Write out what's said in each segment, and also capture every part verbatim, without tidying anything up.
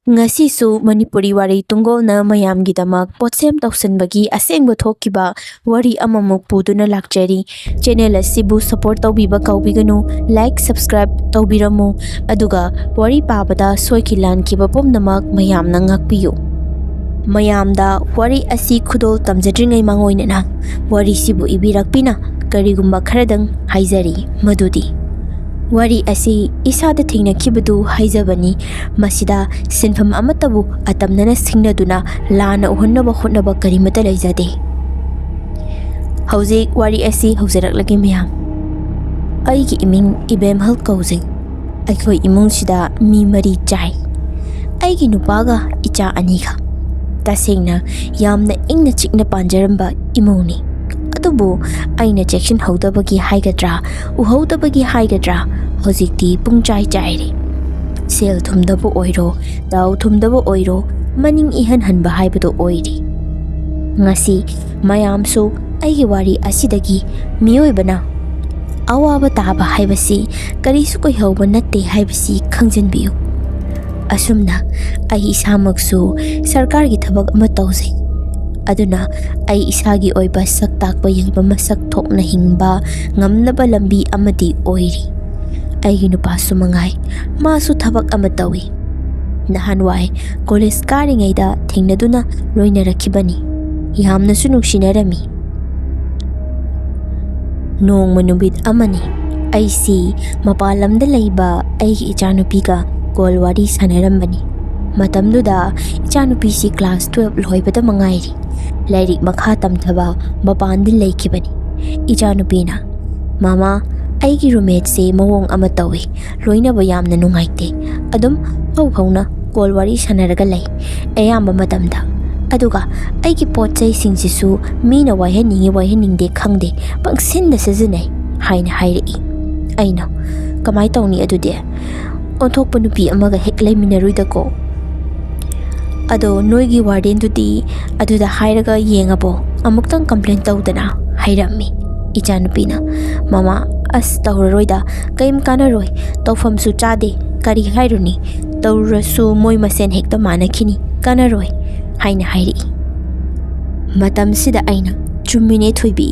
ꯉꯁꯤꯁꯨ ꯃꯅꯤꯄꯨꯔꯤ ꯋꯥꯔꯤ ꯇꯨꯡꯒꯣꯜꯅ ꯃꯌꯥꯝꯒꯤꯗꯃꯛ ꯄꯣꯠꯁꯦꯝ ꯇꯧꯁꯟꯕꯒꯤ ꯑꯁꯦꯡꯕ ꯊꯣꯛꯈꯤꯕ ꯋꯥꯔꯤ ꯑꯃꯃꯨꯛ ꯄꯨꯗꯨꯅ ꯂꯥꯛꯆꯔꯤ꯫ ꯆꯦꯅꯦꯜ ꯑꯁꯤꯕꯨ ꯁꯄꯣꯔꯠ ꯇꯧꯕꯤꯕ ꯀꯥꯎꯕꯤꯒꯅꯨ, ꯂꯥꯏꯛ, ꯁꯕꯁꯀ꯭ꯔꯥꯏꯕ ꯇꯧꯕꯤꯔꯝꯃꯨ, ꯑꯗꯨꯒ ꯋꯥꯔꯤ ꯄꯥꯕꯗ ꯁꯣꯏꯈꯤ ꯂꯥꯟꯈꯤꯕ ꯄꯨꯝꯅꯃꯛ ꯃꯌꯥꯝꯅ ꯉꯥꯛꯄꯤꯌꯨ꯫ ꯃꯌꯥꯝꯗ ꯋꯥꯔꯤ ꯑꯁꯤ ꯈꯨꯗꯣꯜ ꯇꯝꯖꯗ꯭ꯔꯤꯉꯩ ꯃꯥꯡꯑꯣꯏꯅꯅ ꯋꯥꯔꯤꯁꯤꯕꯨ ꯏꯕꯤꯔꯛꯄꯤꯅ ꯀꯔꯤꯒꯨꯝꯕ ꯈꯔꯗꯪ ꯍꯥꯏꯖꯔꯤ, ꯃꯗꯨꯗꯤ ꯋꯥꯔꯤ ꯑꯁꯤ ꯏꯁꯥꯗ ꯊꯦꯡꯅꯈꯤꯕꯗꯨ ꯍꯥꯏꯖꯕꯅꯤ꯫ ꯃꯁꯤꯗ ꯁꯤꯟꯐꯝ ꯑꯃꯠꯇꯕꯨ ꯑꯇꯝꯅꯅ ꯁꯤꯡꯅꯗꯨꯅ ꯂꯥꯟꯅ ꯎꯍꯟꯅꯕ ꯍꯣꯠꯅꯕ ꯀꯔꯤꯃꯠꯇ ꯂꯩꯖꯗꯦ꯫ ꯍꯧꯖꯤꯛ ꯋꯥꯔꯤ ꯑꯁꯤ ꯍꯧꯖꯔꯛꯂꯒꯦ ꯃꯌꯥꯝ꯫ ꯑꯩꯒꯤ ꯏꯃꯤꯡ ꯏꯕꯦꯝꯍꯜ ꯀꯧꯖꯩ꯫ ꯑꯩꯈꯣꯏ ꯏꯃꯨꯡꯁꯤꯗ ꯃꯤ ꯃꯔꯤ ꯆꯥꯏ꯫ ꯑꯩꯒꯤ ꯅꯨꯄꯥꯒ ꯏꯆꯥ ꯑꯅꯤꯒ꯫ ꯇꯁꯦꯡꯅ ꯌꯥꯝꯅ ꯏꯪꯅ ꯆꯤꯛꯅ ꯄꯥꯟꯖꯔꯝꯕ ꯏꯃꯨꯡꯅꯤ꯫ ꯑꯗꯨꯕꯨ ꯑꯩꯅ ꯆꯦꯛꯁꯤꯟꯍꯧꯗꯕꯒꯤ ꯍꯥꯏꯒꯗ꯭ꯔꯥ, ꯎꯍꯧꯗꯕꯒꯤ ꯍꯥꯏꯒꯗ꯭ꯔꯥ, ꯍꯧꯖꯤꯛꯇꯤ ꯄꯨꯡꯆꯥꯏ ꯆꯥꯏꯔꯦ꯫ ꯁꯦꯜ ꯊꯨꯝꯗꯕꯨ ꯑꯣꯏꯔꯣ, ꯗꯥꯎ ꯊꯨꯝꯗꯕꯨ ꯑꯣꯏꯔꯣ, ꯃꯅꯤꯡ ꯏꯍꯟ ꯍꯟꯕ ꯍꯥꯏꯕꯗꯨ ꯑꯣꯏꯔꯦ꯫ ꯉꯁꯤ ꯃꯌꯥꯝꯁꯨ ꯑꯩꯒꯤ ꯋꯥꯔꯤ ꯑꯁꯤꯗꯒꯤ ꯃꯤꯑꯣꯏꯕꯅ ꯑꯋꯥꯕ ꯇꯥꯕ ꯍꯥꯏꯕꯁꯤ ꯀꯔꯤꯁꯨ ꯀꯨꯏꯍꯧꯕ ꯅꯠꯇꯦ ꯍꯥꯏꯕꯁꯤ ꯈꯪꯖꯤꯟꯕꯤꯌꯨ꯫ ꯑꯁꯨꯝꯅ ꯑꯩ ꯏꯁꯥꯃꯛꯁꯨ ꯁꯔꯀꯥꯔꯒꯤ ꯊꯕꯛ ꯑꯃ ꯇꯧꯖꯩ꯫ ꯑꯗꯨꯅ ꯑꯩ ꯏꯁꯥꯒꯤ ꯑꯣꯏꯕ ꯁꯛ ꯇꯥꯛꯄ ꯌꯥꯕ ꯃꯁꯛ ꯊꯣꯛꯅ ꯍꯤꯡꯕ ꯉꯝꯅꯕ ꯂꯝꯕꯤ ꯑꯃꯗꯤ ꯑꯣꯏꯔꯤ꯫ ꯑꯩꯒꯤ ꯅꯨꯄꯥꯁꯨ ꯃꯉꯥꯏ, ꯃꯥꯁꯨ ꯊꯕꯛ ꯑꯃ ꯇꯧꯏ꯫ ꯅꯍꯥꯟꯋꯥꯏ ꯀꯣꯂꯦꯖ ꯀꯥꯔꯤꯉꯩꯗ ꯊꯦꯡꯅꯗꯨꯅ ꯂꯣꯏꯅꯔꯛꯈꯤꯕꯅꯤ꯫ ꯌꯥꯝꯅꯁꯨ ꯅꯨꯡꯁꯤꯅꯔꯝꯃꯤ꯫ ꯅꯣꯡꯃ ꯅꯨꯃꯤꯠ ꯑꯃꯅꯤ, ꯑꯩꯁꯤ ꯃꯄꯥꯟ ꯂꯝꯗ ꯂꯩꯕ ꯑꯩꯒꯤ ꯏꯆꯥꯅꯨꯄꯤꯒ ꯀꯣꯜ ꯋꯥꯔꯤ ꯁꯥꯟꯅꯔꯝꯕꯅꯤ꯫ ꯃꯇꯝꯗꯨꯗ ꯏꯆꯥꯅꯨꯄꯤꯁꯤ ꯀ꯭ꯂꯥꯁ ꯇꯨꯋꯦꯜꯕ ꯂꯣꯏꯕꯗ ꯃꯉꯥꯏꯔꯤ꯫ ꯂꯥꯏꯔꯤꯛ ꯃꯈꯥ ꯇꯝꯊꯕ ꯃꯄꯥꯟꯗ ꯂꯩꯈꯤꯕꯅꯤ꯫ ꯏꯆꯥꯅꯨꯄꯤꯅ, "ꯃꯃꯥ, ꯑꯩꯒꯤ ꯔꯨꯝꯃꯦꯠꯁꯦ ꯃꯑꯣꯡ ꯑꯃ ꯇꯧꯏ꯫ ꯂꯣꯏꯅꯕ ꯌꯥꯝꯅ ꯅꯨꯡꯉꯥꯏꯇꯦ꯫ ꯑꯗꯨꯝ ꯍꯧ ꯍꯧꯅ ꯀꯣꯜ ꯋꯥꯔꯤ ꯁꯥꯟꯅꯔꯒ ꯂꯩ ꯑꯌꯥꯝꯕ ꯃꯇꯝꯗ꯫ ꯑꯗꯨꯒ ꯑꯩꯒꯤ ꯄꯣꯠ ꯆꯩꯁꯤꯡꯁꯤꯁꯨ ꯃꯤꯅ ꯋꯥꯏꯍꯟꯅꯤꯡꯉꯤ ꯋꯥꯏꯍꯟꯅꯤꯡꯗꯦ ꯈꯪꯗꯦ, ꯄꯪꯁꯤꯟꯗ ꯁꯤꯖꯤꯟꯅꯩ" ꯍꯥꯏꯅ ꯍꯥꯏꯔꯛꯏ꯫ ꯑꯩꯅ, "ꯀꯃꯥꯏ ꯇꯧꯅꯤ ꯑꯗꯨꯗꯤ? ꯑꯣꯟꯊꯣꯛꯄ ꯅꯨꯄꯤ ꯑꯃꯒ ꯍꯦꯛ ꯂꯩꯃꯤꯟꯅꯔꯨꯏꯗꯀꯣ꯫ ꯑꯗꯣ ꯅꯣꯏꯒꯤ ꯋꯥꯔꯗꯦꯟꯗꯨꯗꯤ ꯑꯗꯨꯗ ꯍꯥꯏꯔꯒ ꯌꯦꯡꯉꯕꯣ? ꯑꯃꯨꯛꯇꯪ ꯀꯝꯄ꯭ꯂꯦꯟ ꯇꯧꯗꯅ" ꯍꯥꯏꯔꯝꯃꯤ꯫ ꯏꯆꯥꯅꯨꯄꯤꯅ, "ꯃꯃꯥ, ꯑꯁ ꯇꯧꯔꯔꯣꯏꯗ, ꯀꯩꯝ ꯀꯥꯟꯅꯔꯣꯏ, ꯇꯧꯐꯝꯁꯨ ꯆꯥꯗꯦ, ꯀꯔꯤ ꯍꯥꯏꯔꯨꯅꯤ? ꯇꯧꯔꯨꯔꯁꯨ ꯃꯣꯏ ꯃꯁꯦꯟ ꯍꯦꯛꯇ ꯃꯥꯟꯅꯈꯤꯅꯤ, ꯀꯥꯟꯅꯔꯣꯏ" ꯍꯥꯏꯅ ꯍꯥꯏꯔꯛꯏ꯫ ꯃꯇꯝꯁꯤꯗ ꯑꯩꯅ, "ꯆꯨꯝꯃꯤꯅꯦ ꯊꯣꯏꯕꯤ,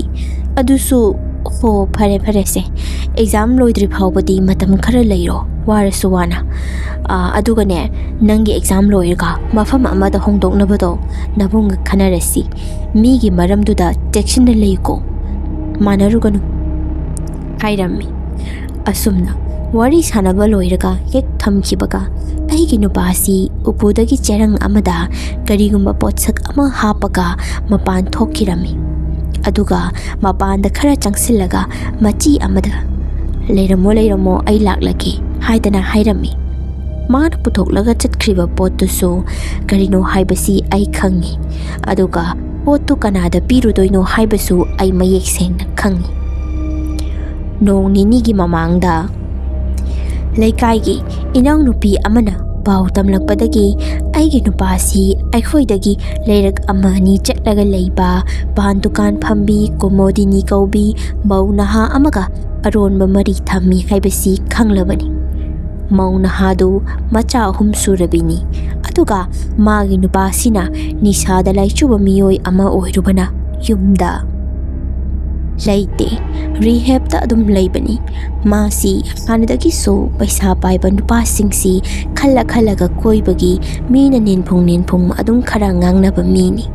ꯑꯗꯨꯁꯨ, ꯍꯣ, ꯐꯔꯦ ꯐꯔꯦꯁꯦ, ꯑꯦꯛꯖꯥꯝ ꯂꯣꯏꯗ꯭ꯔꯤ ꯐꯥꯎꯕꯗꯤ ꯃꯇꯝ ꯈꯔ ꯂꯩꯔꯣ, ꯋꯥꯔꯁꯨ ꯋꯥꯅ꯫ ꯑꯥ, ꯑꯗꯨꯒꯅꯦ, ꯅꯪꯒꯤ ꯑꯦꯛꯖꯥꯝ ꯂꯣꯏꯔꯒ ꯃꯐꯝ ꯑꯃꯗ ꯍꯣꯡꯗꯣꯛꯅꯕꯗꯣ ꯅꯕꯨꯡꯒ ꯈꯟꯅꯔꯁꯤ꯫ ꯃꯤꯒꯤ ꯃꯔꯝꯗꯨꯗ ꯆꯦꯛꯁꯤꯟꯅ ꯂꯩꯀꯣ, ꯃꯥꯟꯅꯔꯨꯒꯅꯨ" ꯍꯥꯏꯔꯝꯃꯤ꯫ ꯑꯁꯨꯝꯅ ꯋꯥꯔꯤ ꯁꯥꯟꯅꯕ ꯂꯣꯏꯔꯒ ꯍꯦꯛ ꯊꯝꯈꯤꯕꯒ, ꯑꯩꯒꯤ ꯅꯨꯄꯥꯁꯤ ꯎꯄꯨꯗꯒꯤ ꯆꯦꯔꯪ ꯑꯃꯗ ꯀꯔꯤꯒꯨꯝꯕ ꯄꯣꯠꯁꯛ ꯑꯃ ꯍꯥꯞꯄꯒ ꯃꯄꯥꯟ ꯊꯣꯛꯈꯤꯔꯝꯃꯤ꯫ ꯑꯗꯨꯒ ꯃꯄꯥꯟꯗ ꯈꯔ ꯆꯪꯁꯤꯜꯂꯒ ꯃꯆꯤ ꯑꯃꯗ, "ꯂꯩꯔꯝꯃꯣ, ꯂꯩꯔꯝꯃꯣ, ꯑꯩ ꯂꯥꯛꯂꯒꯦ" ꯍꯥꯏꯗꯅ ꯍꯥꯏꯔꯝꯃꯤ꯫ ꯃꯥꯅ ꯄꯨꯊꯣꯛꯂꯒ ꯆꯠꯈ꯭ꯔꯤꯕ ꯄꯣꯠꯇꯨꯁꯨ ꯀꯔꯤꯅꯣ ꯍꯥꯏꯕꯁꯤ ꯑꯩ ꯈꯪꯉꯤ, ꯑꯗꯨꯒ ꯄꯣꯠꯇꯨ ꯀꯅꯥꯗ ꯄꯤꯔꯨꯗꯣꯏꯅꯣ ꯍꯥꯏꯕꯁꯨ ꯑꯩ ꯃꯌꯦꯛ ꯁꯦꯡꯅ ꯈꯪꯉꯤ꯫ ꯅꯣꯡ ꯅꯤꯅꯤꯒꯤ ꯃꯃꯥꯡꯗ ꯂꯩꯀꯥꯏꯒꯤ ꯏꯅꯥꯎꯅꯨꯄꯤ ꯑꯃꯅ ꯄꯥꯎ ꯇꯝꯂꯛꯄꯗꯒꯤ, ꯑꯩꯒꯤ ꯅꯨꯄꯥꯁꯤ ꯑꯩꯈꯣꯏꯗꯒꯤ ꯂꯩꯔꯛ ꯑꯃ ꯑꯅꯤ ꯆꯠꯂꯒ ꯂꯩꯕ ꯄꯥꯟ ꯗꯨꯀꯥꯟ ꯐꯝꯕꯤ ꯀꯨꯃꯣꯗꯤꯅꯤ ꯀꯧꯕꯤ ꯃꯧ ꯅꯍꯥ ꯑꯃꯒ ꯑꯔꯣꯟꯕ ꯃꯔꯤ ꯊꯝꯃꯤ ꯍꯥꯏꯕꯁꯤ ꯈꯪꯂꯕꯅꯤ꯫ ꯃꯧ ꯅꯍꯥꯗꯨ ꯃꯆꯥ ꯑꯍꯨꯝ ꯁꯨꯔꯕꯤꯅꯤ, ꯑꯗꯨꯒ ꯃꯥꯒꯤ ꯅꯨꯄꯥꯁꯤꯅ ꯅꯤꯁꯥꯗ ꯂꯥꯏꯆꯨꯕ ꯃꯤꯑꯣꯏ ꯑꯃ ꯑꯣꯏꯔꯨꯕꯅ ꯌꯨꯝꯗ ꯂꯩꯇꯦ, ꯔꯤꯍꯦꯞꯇ ꯑꯗꯨꯝ ꯂꯩꯕꯅꯤ꯫ ꯃꯥꯁꯤ ꯍꯥꯟꯅꯗꯒꯤꯁꯨ ꯄꯩꯁꯥ ꯄꯥꯏꯕ ꯅꯨꯄꯥꯁꯤꯡꯁꯤ ꯈꯜꯂ ꯈꯜꯂꯒ ꯀꯣꯏꯕꯒꯤ ꯃꯤꯅ ꯅꯤꯟꯐꯨꯡ ꯅꯤꯟꯐꯨꯡ ꯑꯗꯨꯝ ꯈꯔ ꯉꯥꯡꯅꯕ ꯃꯤꯅꯤ꯫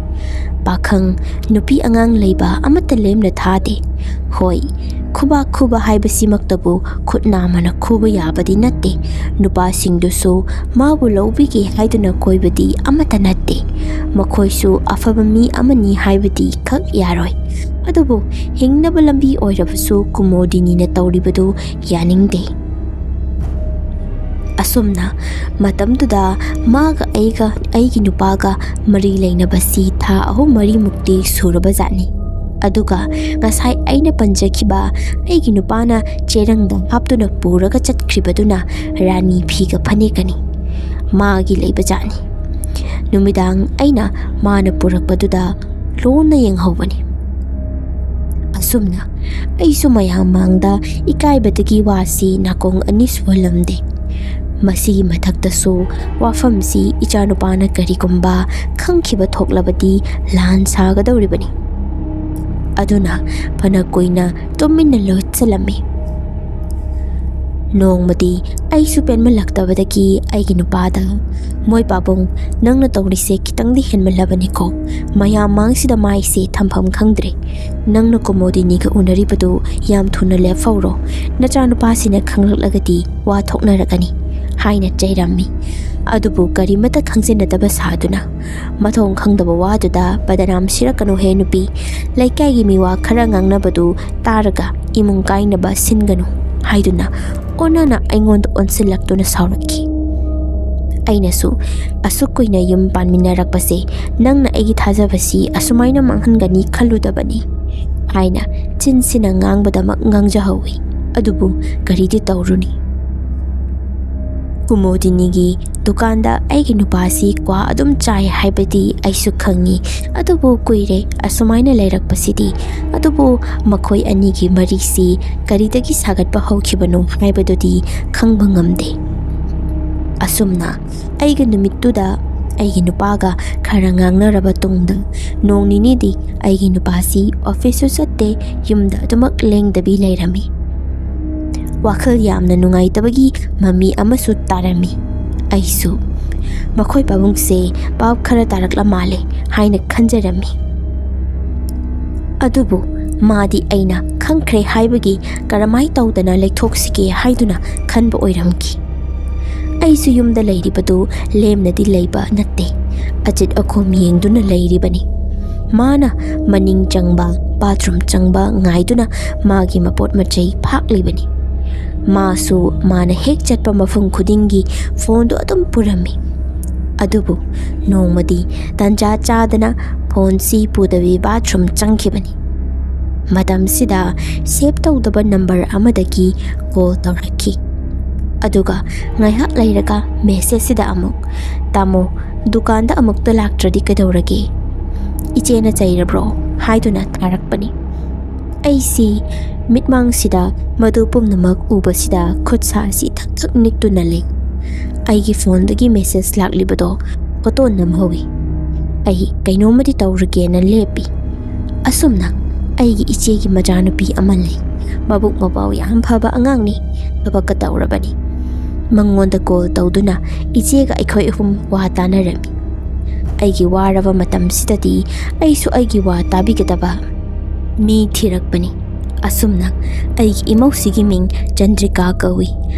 ꯄꯥꯈꯪ ꯅꯨꯄꯤ ꯑꯉꯥꯡ ꯂꯩꯕ ꯑꯃꯠꯇ ꯂꯦꯝꯅ ꯊꯥꯗꯦ꯫ ꯍꯣꯏ, ꯈꯨꯕꯥꯛ ꯈꯨꯕ ꯍꯥꯏꯕꯁꯤꯃꯛꯇꯕꯨ ꯈꯨꯠ ꯅꯥꯝꯃꯅ ꯈꯨꯕ ꯌꯥꯕꯗꯤ ꯅꯠꯇꯦ꯫ ꯅꯨꯄꯥꯁꯤꯡꯗꯨꯁꯨ ꯃꯥꯕꯨ ꯂꯧꯕꯤꯒꯦ ꯍꯥꯏꯗꯨꯅ ꯀꯣꯏꯕꯗꯤ ꯑꯃꯠꯇ ꯅꯠꯇꯦ꯫ ꯃꯈꯣꯏꯁꯨ ꯑꯐꯕ ꯃꯤ ꯑꯃꯅꯤ ꯍꯥꯏꯕꯗꯤ ꯈꯛ ꯌꯥꯔꯣꯏ꯫ ꯑꯗꯨꯕꯨ ꯍꯤꯡꯅꯕ ꯂꯝꯕꯤ ꯑꯣꯏꯔꯕꯁꯨ ꯀꯨꯃꯣꯗꯤꯅꯤꯅ ꯇꯧꯔꯤꯕꯗꯨ ꯌꯥꯅꯤꯡꯗꯦ꯫ ꯑꯁꯨꯝꯅ ꯃꯇꯝꯗꯨꯗ ꯃꯥꯒ ꯑꯩꯒ, ꯑꯩꯒꯤ ꯅꯨꯄꯥꯒ ꯃꯔꯤ ꯂꯩꯅꯕꯁꯤ ꯊꯥ ꯑꯍꯨꯝ ꯃꯔꯤꯃꯨꯛꯇꯤ ꯁꯨꯔꯕ ꯖꯥꯠꯅꯤ꯫ ꯑꯗꯨꯒ ꯉꯁꯥꯏ ꯑꯩꯅ ꯄꯟꯖꯈꯤꯕ ꯑꯩꯒꯤ ꯅꯨꯄꯥꯅ ꯆꯦꯔꯪꯗ ꯍꯥꯞꯇꯨꯅ ꯄꯨꯔꯒ ꯆꯠꯈ꯭ꯔꯤꯕꯗꯨꯅ ꯔꯥꯅꯤ ꯐꯤꯒ ꯐꯅꯦꯛꯀꯅꯤ꯫ ꯃꯥꯒꯤ ꯂꯩꯕ ꯖꯥꯠꯅꯤ꯫ ꯅꯨꯃꯤꯗꯥꯡ ꯑꯩꯅ ꯃꯥꯅ ꯄꯨꯔꯛꯄꯗꯨꯗ ꯂꯣꯟꯅ ꯌꯦꯡꯍꯧꯕꯅꯤ꯫ ꯑꯁꯨꯝꯅ ꯑꯩꯁꯨ ꯃꯌꯥꯝ ꯃꯥꯡꯗ ꯏꯀꯥꯏꯕꯗꯒꯤ ꯋꯥꯁꯤ ꯅꯥꯀꯣꯡ ꯑꯅꯤ ꯁꯨꯍꯜꯂꯝꯗꯦ꯫ ꯃꯁꯤꯒꯤ ꯃꯊꯛꯇꯁꯨ ꯋꯥꯐꯝꯁꯤ ꯏꯆꯥꯅꯨꯄꯥꯅ ꯀꯔꯤꯒꯨꯝꯕ ꯈꯪꯈꯤꯕ ꯊꯣꯛꯂꯕꯗꯤ ꯂꯥꯟ ꯁꯥꯒꯗꯧꯔꯤꯕꯅꯤ꯫ ꯑꯗꯨꯅ ꯐꯅ ꯀꯨꯏꯅ ꯇꯨꯃꯤꯟꯅ ꯂꯣꯠꯁꯤꯜꯂꯝꯃꯤ꯫ ꯅꯣꯡꯃꯗꯤ ꯑꯩꯁꯨ ꯄꯦꯟꯃꯜꯂꯛꯇꯕꯗꯒꯤ ꯑꯩꯒꯤ ꯅꯨꯄꯥꯗ, "ꯃꯣꯏ ꯄꯥꯕꯨꯡ, ꯅꯪꯅ ꯇꯧꯔꯤꯁꯦ ꯈꯤꯇꯪꯗꯤ ꯍꯦꯟꯃꯜꯂꯕꯅꯤꯀꯣ꯫ ꯃꯌꯥꯝ ꯃꯥꯡꯁꯤꯗ ꯃꯥꯏꯁꯦ ꯊꯝꯐꯝ ꯈꯪꯗ꯭ꯔꯦ꯫ ꯅꯪꯅ ꯀꯨꯃꯣꯗꯤꯅꯤꯒ ꯎꯅꯔꯤꯕꯗꯨ ꯌꯥꯝ ꯊꯨꯅ ꯂꯦꯞꯍꯧꯔꯣ꯫ ꯅꯆꯥꯅꯨꯄꯥꯁꯤꯅ ꯈꯪꯂꯛꯂꯒꯗꯤ ꯋꯥ ꯊꯣꯛꯅꯔꯛꯀꯅꯤ" ꯍꯥꯏꯅ ꯆꯩꯔꯝꯃꯤ꯫ ꯑꯗꯨꯕꯨ ꯀꯔꯤꯃꯠꯇ ꯈꯪꯖꯤꯟꯅꯗꯕ ꯁꯥꯗꯨꯅ, "ꯃꯊꯣꯡ ꯈꯪꯗꯕ ꯋꯥꯗꯨꯗ ꯕꯗꯅꯥꯝ ꯁꯤꯔꯛꯀꯅꯨꯍꯦ ꯅꯨꯄꯤ꯫ ꯂꯩꯀꯥꯏꯒꯤ ꯃꯤꯋꯥ ꯈꯔ ꯉꯥꯡꯅꯕꯗꯨ ꯇꯥꯔꯒ ꯏꯃꯨꯡ ꯀꯥꯏꯅꯕ ꯁꯤꯟꯒꯅꯨ" ꯍꯥꯏꯗꯨꯅ ꯑꯣꯟꯅꯅ ꯑꯩꯉꯣꯟꯗ ꯑꯣꯟꯁꯤꯜꯂꯛꯇꯨꯅ ꯁꯥꯎꯔꯛꯈꯤ꯫ ꯑꯩꯅꯁꯨ, "ꯑꯁꯨꯛ ꯀꯨꯏꯅ ꯌꯨꯝ ꯄꯥꯟꯃꯤꯟꯅꯔꯛꯄꯁꯦ ꯅꯪꯅ ꯑꯩꯒꯤ ꯊꯥꯖꯕꯁꯤ ꯑꯁꯨꯃꯥꯏꯅ ꯃꯥꯡꯍꯟꯒꯅꯤ ꯈꯜꯂꯨꯗꯕꯅꯤ" ꯍꯥꯏꯅ ꯆꯤꯟꯁꯤꯅ ꯉꯥꯡꯕꯗꯃꯛ ꯉꯥꯡꯖꯍꯧꯏ꯫ ꯑꯗꯨꯕꯨ ꯀꯔꯤꯗꯤ ꯇꯧꯔꯨꯅꯤ? ꯀꯨꯃꯣꯗꯤꯅꯤꯒꯤ ꯗꯨꯀꯥꯟꯗ ꯑꯩꯒꯤ ꯅꯨꯄꯥꯁꯤ ꯀ꯭ꯋꯥ ꯑꯗꯨꯝ ꯆꯥꯏ ꯍꯥꯏꯕꯗꯤ ꯑꯩꯁꯨ ꯈꯪꯉꯤ, ꯑꯗꯨꯕꯨ ꯀꯨꯏꯔꯦ ꯑꯁꯨꯃꯥꯏꯅ ꯂꯩꯔꯛꯄꯁꯤꯗꯤ꯫ ꯑꯗꯨꯕꯨ ꯃꯈꯣꯏ ꯑꯅꯤꯒꯤ ꯃꯔꯤꯁꯤ ꯀꯔꯤꯗꯒꯤ ꯁꯥꯒꯠꯄ ꯍꯧꯈꯤꯕꯅꯣ ꯍꯥꯏꯕꯗꯨꯗꯤ ꯈꯪꯕ ꯉꯝꯗꯦ꯫ ꯑꯁꯨꯝꯅ ꯑꯩꯒ ꯅꯨꯃꯤꯠꯇꯨꯗ ꯑꯩꯒꯤ ꯅꯨꯄꯥꯒ ꯈꯔ ꯉꯥꯡꯅꯔꯕ ꯇꯨꯡꯗ, ꯅꯣꯡ ꯅꯤꯅꯤꯗꯤ ꯑꯩꯒꯤ ꯅꯨꯄꯥꯁꯤ ꯑꯣꯐꯤꯁꯁꯨ ꯆꯠꯇꯦ, ꯌꯨꯝꯗ ꯑꯗꯨꯃꯛ ꯂꯦꯡꯗꯕꯤ ꯂꯩꯔꯝꯃꯤ꯫ ꯋꯥꯈꯜ ꯌꯥꯝꯅ ꯅꯨꯡꯉꯥꯏꯇꯕꯒꯤ ꯃꯃꯤ ꯑꯃꯁꯨ ꯇꯥꯔꯝꯃꯤ꯫ ꯑꯩꯁꯨ, "ꯃꯈꯣꯏ ꯄꯥꯕꯨꯡꯁꯦ ꯚꯥꯞ ꯈꯔ ꯇꯥꯔꯛꯂ ꯃꯥꯜꯂꯦ" ꯍꯥꯏꯅ ꯈꯟꯖꯔꯝꯃꯤ꯫ ꯑꯗꯨꯕꯨ ꯃꯥꯗꯤ ꯑꯩꯅ ꯈꯪꯈ꯭ꯔꯦ ꯍꯥꯏꯕꯒꯤ ꯀꯔꯝꯍꯥꯏ ꯇꯧꯗꯅ ꯂꯩꯊꯣꯛꯁꯤꯒꯦ ꯍꯥꯏꯗꯨꯅ ꯈꯟꯕ ꯑꯣꯏꯔꯝꯈꯤ꯫ ꯑꯩꯁꯨ ꯌꯨꯝꯗ ꯂꯩꯔꯤꯕꯗꯨ ꯂꯦꯝꯅꯗꯤ ꯂꯩꯕ ꯅꯠꯇꯦ, ꯑꯆꯤꯠ ꯑꯈꯣꯝ ꯌꯦꯡꯗꯨꯅ ꯂꯩꯔꯤꯕꯅꯤ꯫ ꯃꯥꯅ ꯃꯅꯤꯡ ꯆꯪꯕ, ꯕꯥꯊꯔꯨꯝ ꯆꯪꯕ ꯉꯥꯏꯗꯨꯅ ꯃꯥꯒꯤ ꯃꯄꯣꯠ ꯃꯆꯩ ꯐꯥꯛꯂꯤꯕꯅꯤ꯫ ꯃꯥꯁꯨ ꯃꯥꯅ ꯍꯦꯛ ꯆꯠꯄ ꯃꯐꯝ ꯈꯨꯗꯤꯡꯒꯤ ꯐꯣꯟꯗꯨ ꯑꯗꯨꯝ ꯄꯨꯔꯝꯃꯤ꯫ ꯑꯗꯨꯕꯨ ꯅꯣꯡꯃꯗꯤ ꯇꯟꯖꯥ ꯆꯥꯗꯅ ꯐꯣꯟꯁꯤ ꯄꯨꯗꯕꯤ ꯕꯥꯊꯔꯨꯝ ꯆꯪꯈꯤꯕꯅꯤ꯫ ꯃꯇꯝꯁꯤꯗ ꯁꯦꯚ ꯇꯧꯗꯕ ꯅꯝꯕꯔ ꯑꯃꯗꯒꯤ ꯀꯣꯜ ꯇꯧꯔꯛꯈꯤ꯫ ꯑꯗꯨꯒ ꯉꯥꯏꯍꯥꯛ ꯂꯩꯔꯒ ꯃꯦꯁꯦꯖꯁꯤꯗ ꯑꯃꯨꯛ, "ꯇꯥꯃꯣ, ꯗꯨꯀꯥꯟꯗ ꯑꯃꯨꯛꯇ ꯂꯥꯛꯇ꯭ꯔꯗꯤ ꯀꯩꯗꯧꯔꯒꯦ? ꯏꯆꯦꯅ ꯆꯩꯔꯕ꯭ꯔꯣ?" ꯍꯥꯏꯗꯨꯅ ꯊꯥꯔꯛꯄꯅꯤ꯫ ꯑꯩꯁꯤ ꯃꯤꯠꯃꯥꯡꯁꯤꯗ ꯃꯗꯨ ꯄꯨꯝꯅꯃꯛ ꯎꯕꯁꯤꯗ ꯈꯨꯠꯁꯥ ꯑꯁꯤ ꯊꯛ ꯊꯛ ꯅꯤꯛꯇꯨꯅ ꯂꯩ꯫ ꯑꯩꯒꯤ ꯐꯣꯟꯗꯒꯤ ꯃꯦꯁꯦꯖ ꯂꯥꯛꯂꯤꯕꯗꯣ ꯐꯣꯇꯣ ꯅꯝꯍꯧꯏ꯫ ꯑꯩ ꯀꯩꯅꯣꯝꯃꯗꯤ ꯇꯧꯔꯒꯦꯅ ꯂꯦꯞꯄꯤ꯫ ꯑꯁꯨꯝꯅ ꯑꯩꯒꯤ ꯏꯆꯦꯒꯤ ꯃꯆꯥꯅꯨꯄꯤ ꯑꯃ ꯂꯩ꯫ ꯃꯕꯨꯛ ꯃꯄꯥꯎ ꯌꯥꯝ ꯐꯕ ꯑꯉꯥꯡꯅꯤ꯫ ꯊꯕꯛꯀ ꯇꯧꯔꯕꯅꯤ꯫ ꯃꯉꯣꯟꯗ ꯀꯣꯜ ꯇꯧꯗꯨꯅ ꯏꯆꯦꯒ ꯑꯩꯈꯣꯏ ꯑꯍꯨꯝ ꯋꯥ ꯇꯥꯅꯔꯝꯃꯤ꯫ ꯑꯩꯒꯤ ꯋꯥꯔꯕ ꯃꯇꯝꯁꯤꯗꯗꯤ ꯑꯩꯁꯨ ꯑꯩꯒꯤ ꯋꯥ ꯇꯥꯕꯤꯒꯗꯕ ꯃꯤ ꯊꯤꯔꯛꯄꯅꯤ꯫ ꯑꯁꯨꯝꯅ ꯑꯩꯒꯤ ꯏꯃꯧꯁꯤꯒꯤ ꯃꯤꯡ ꯆꯟꯗ꯭ꯔꯤꯀꯥ ꯀꯧꯏ꯫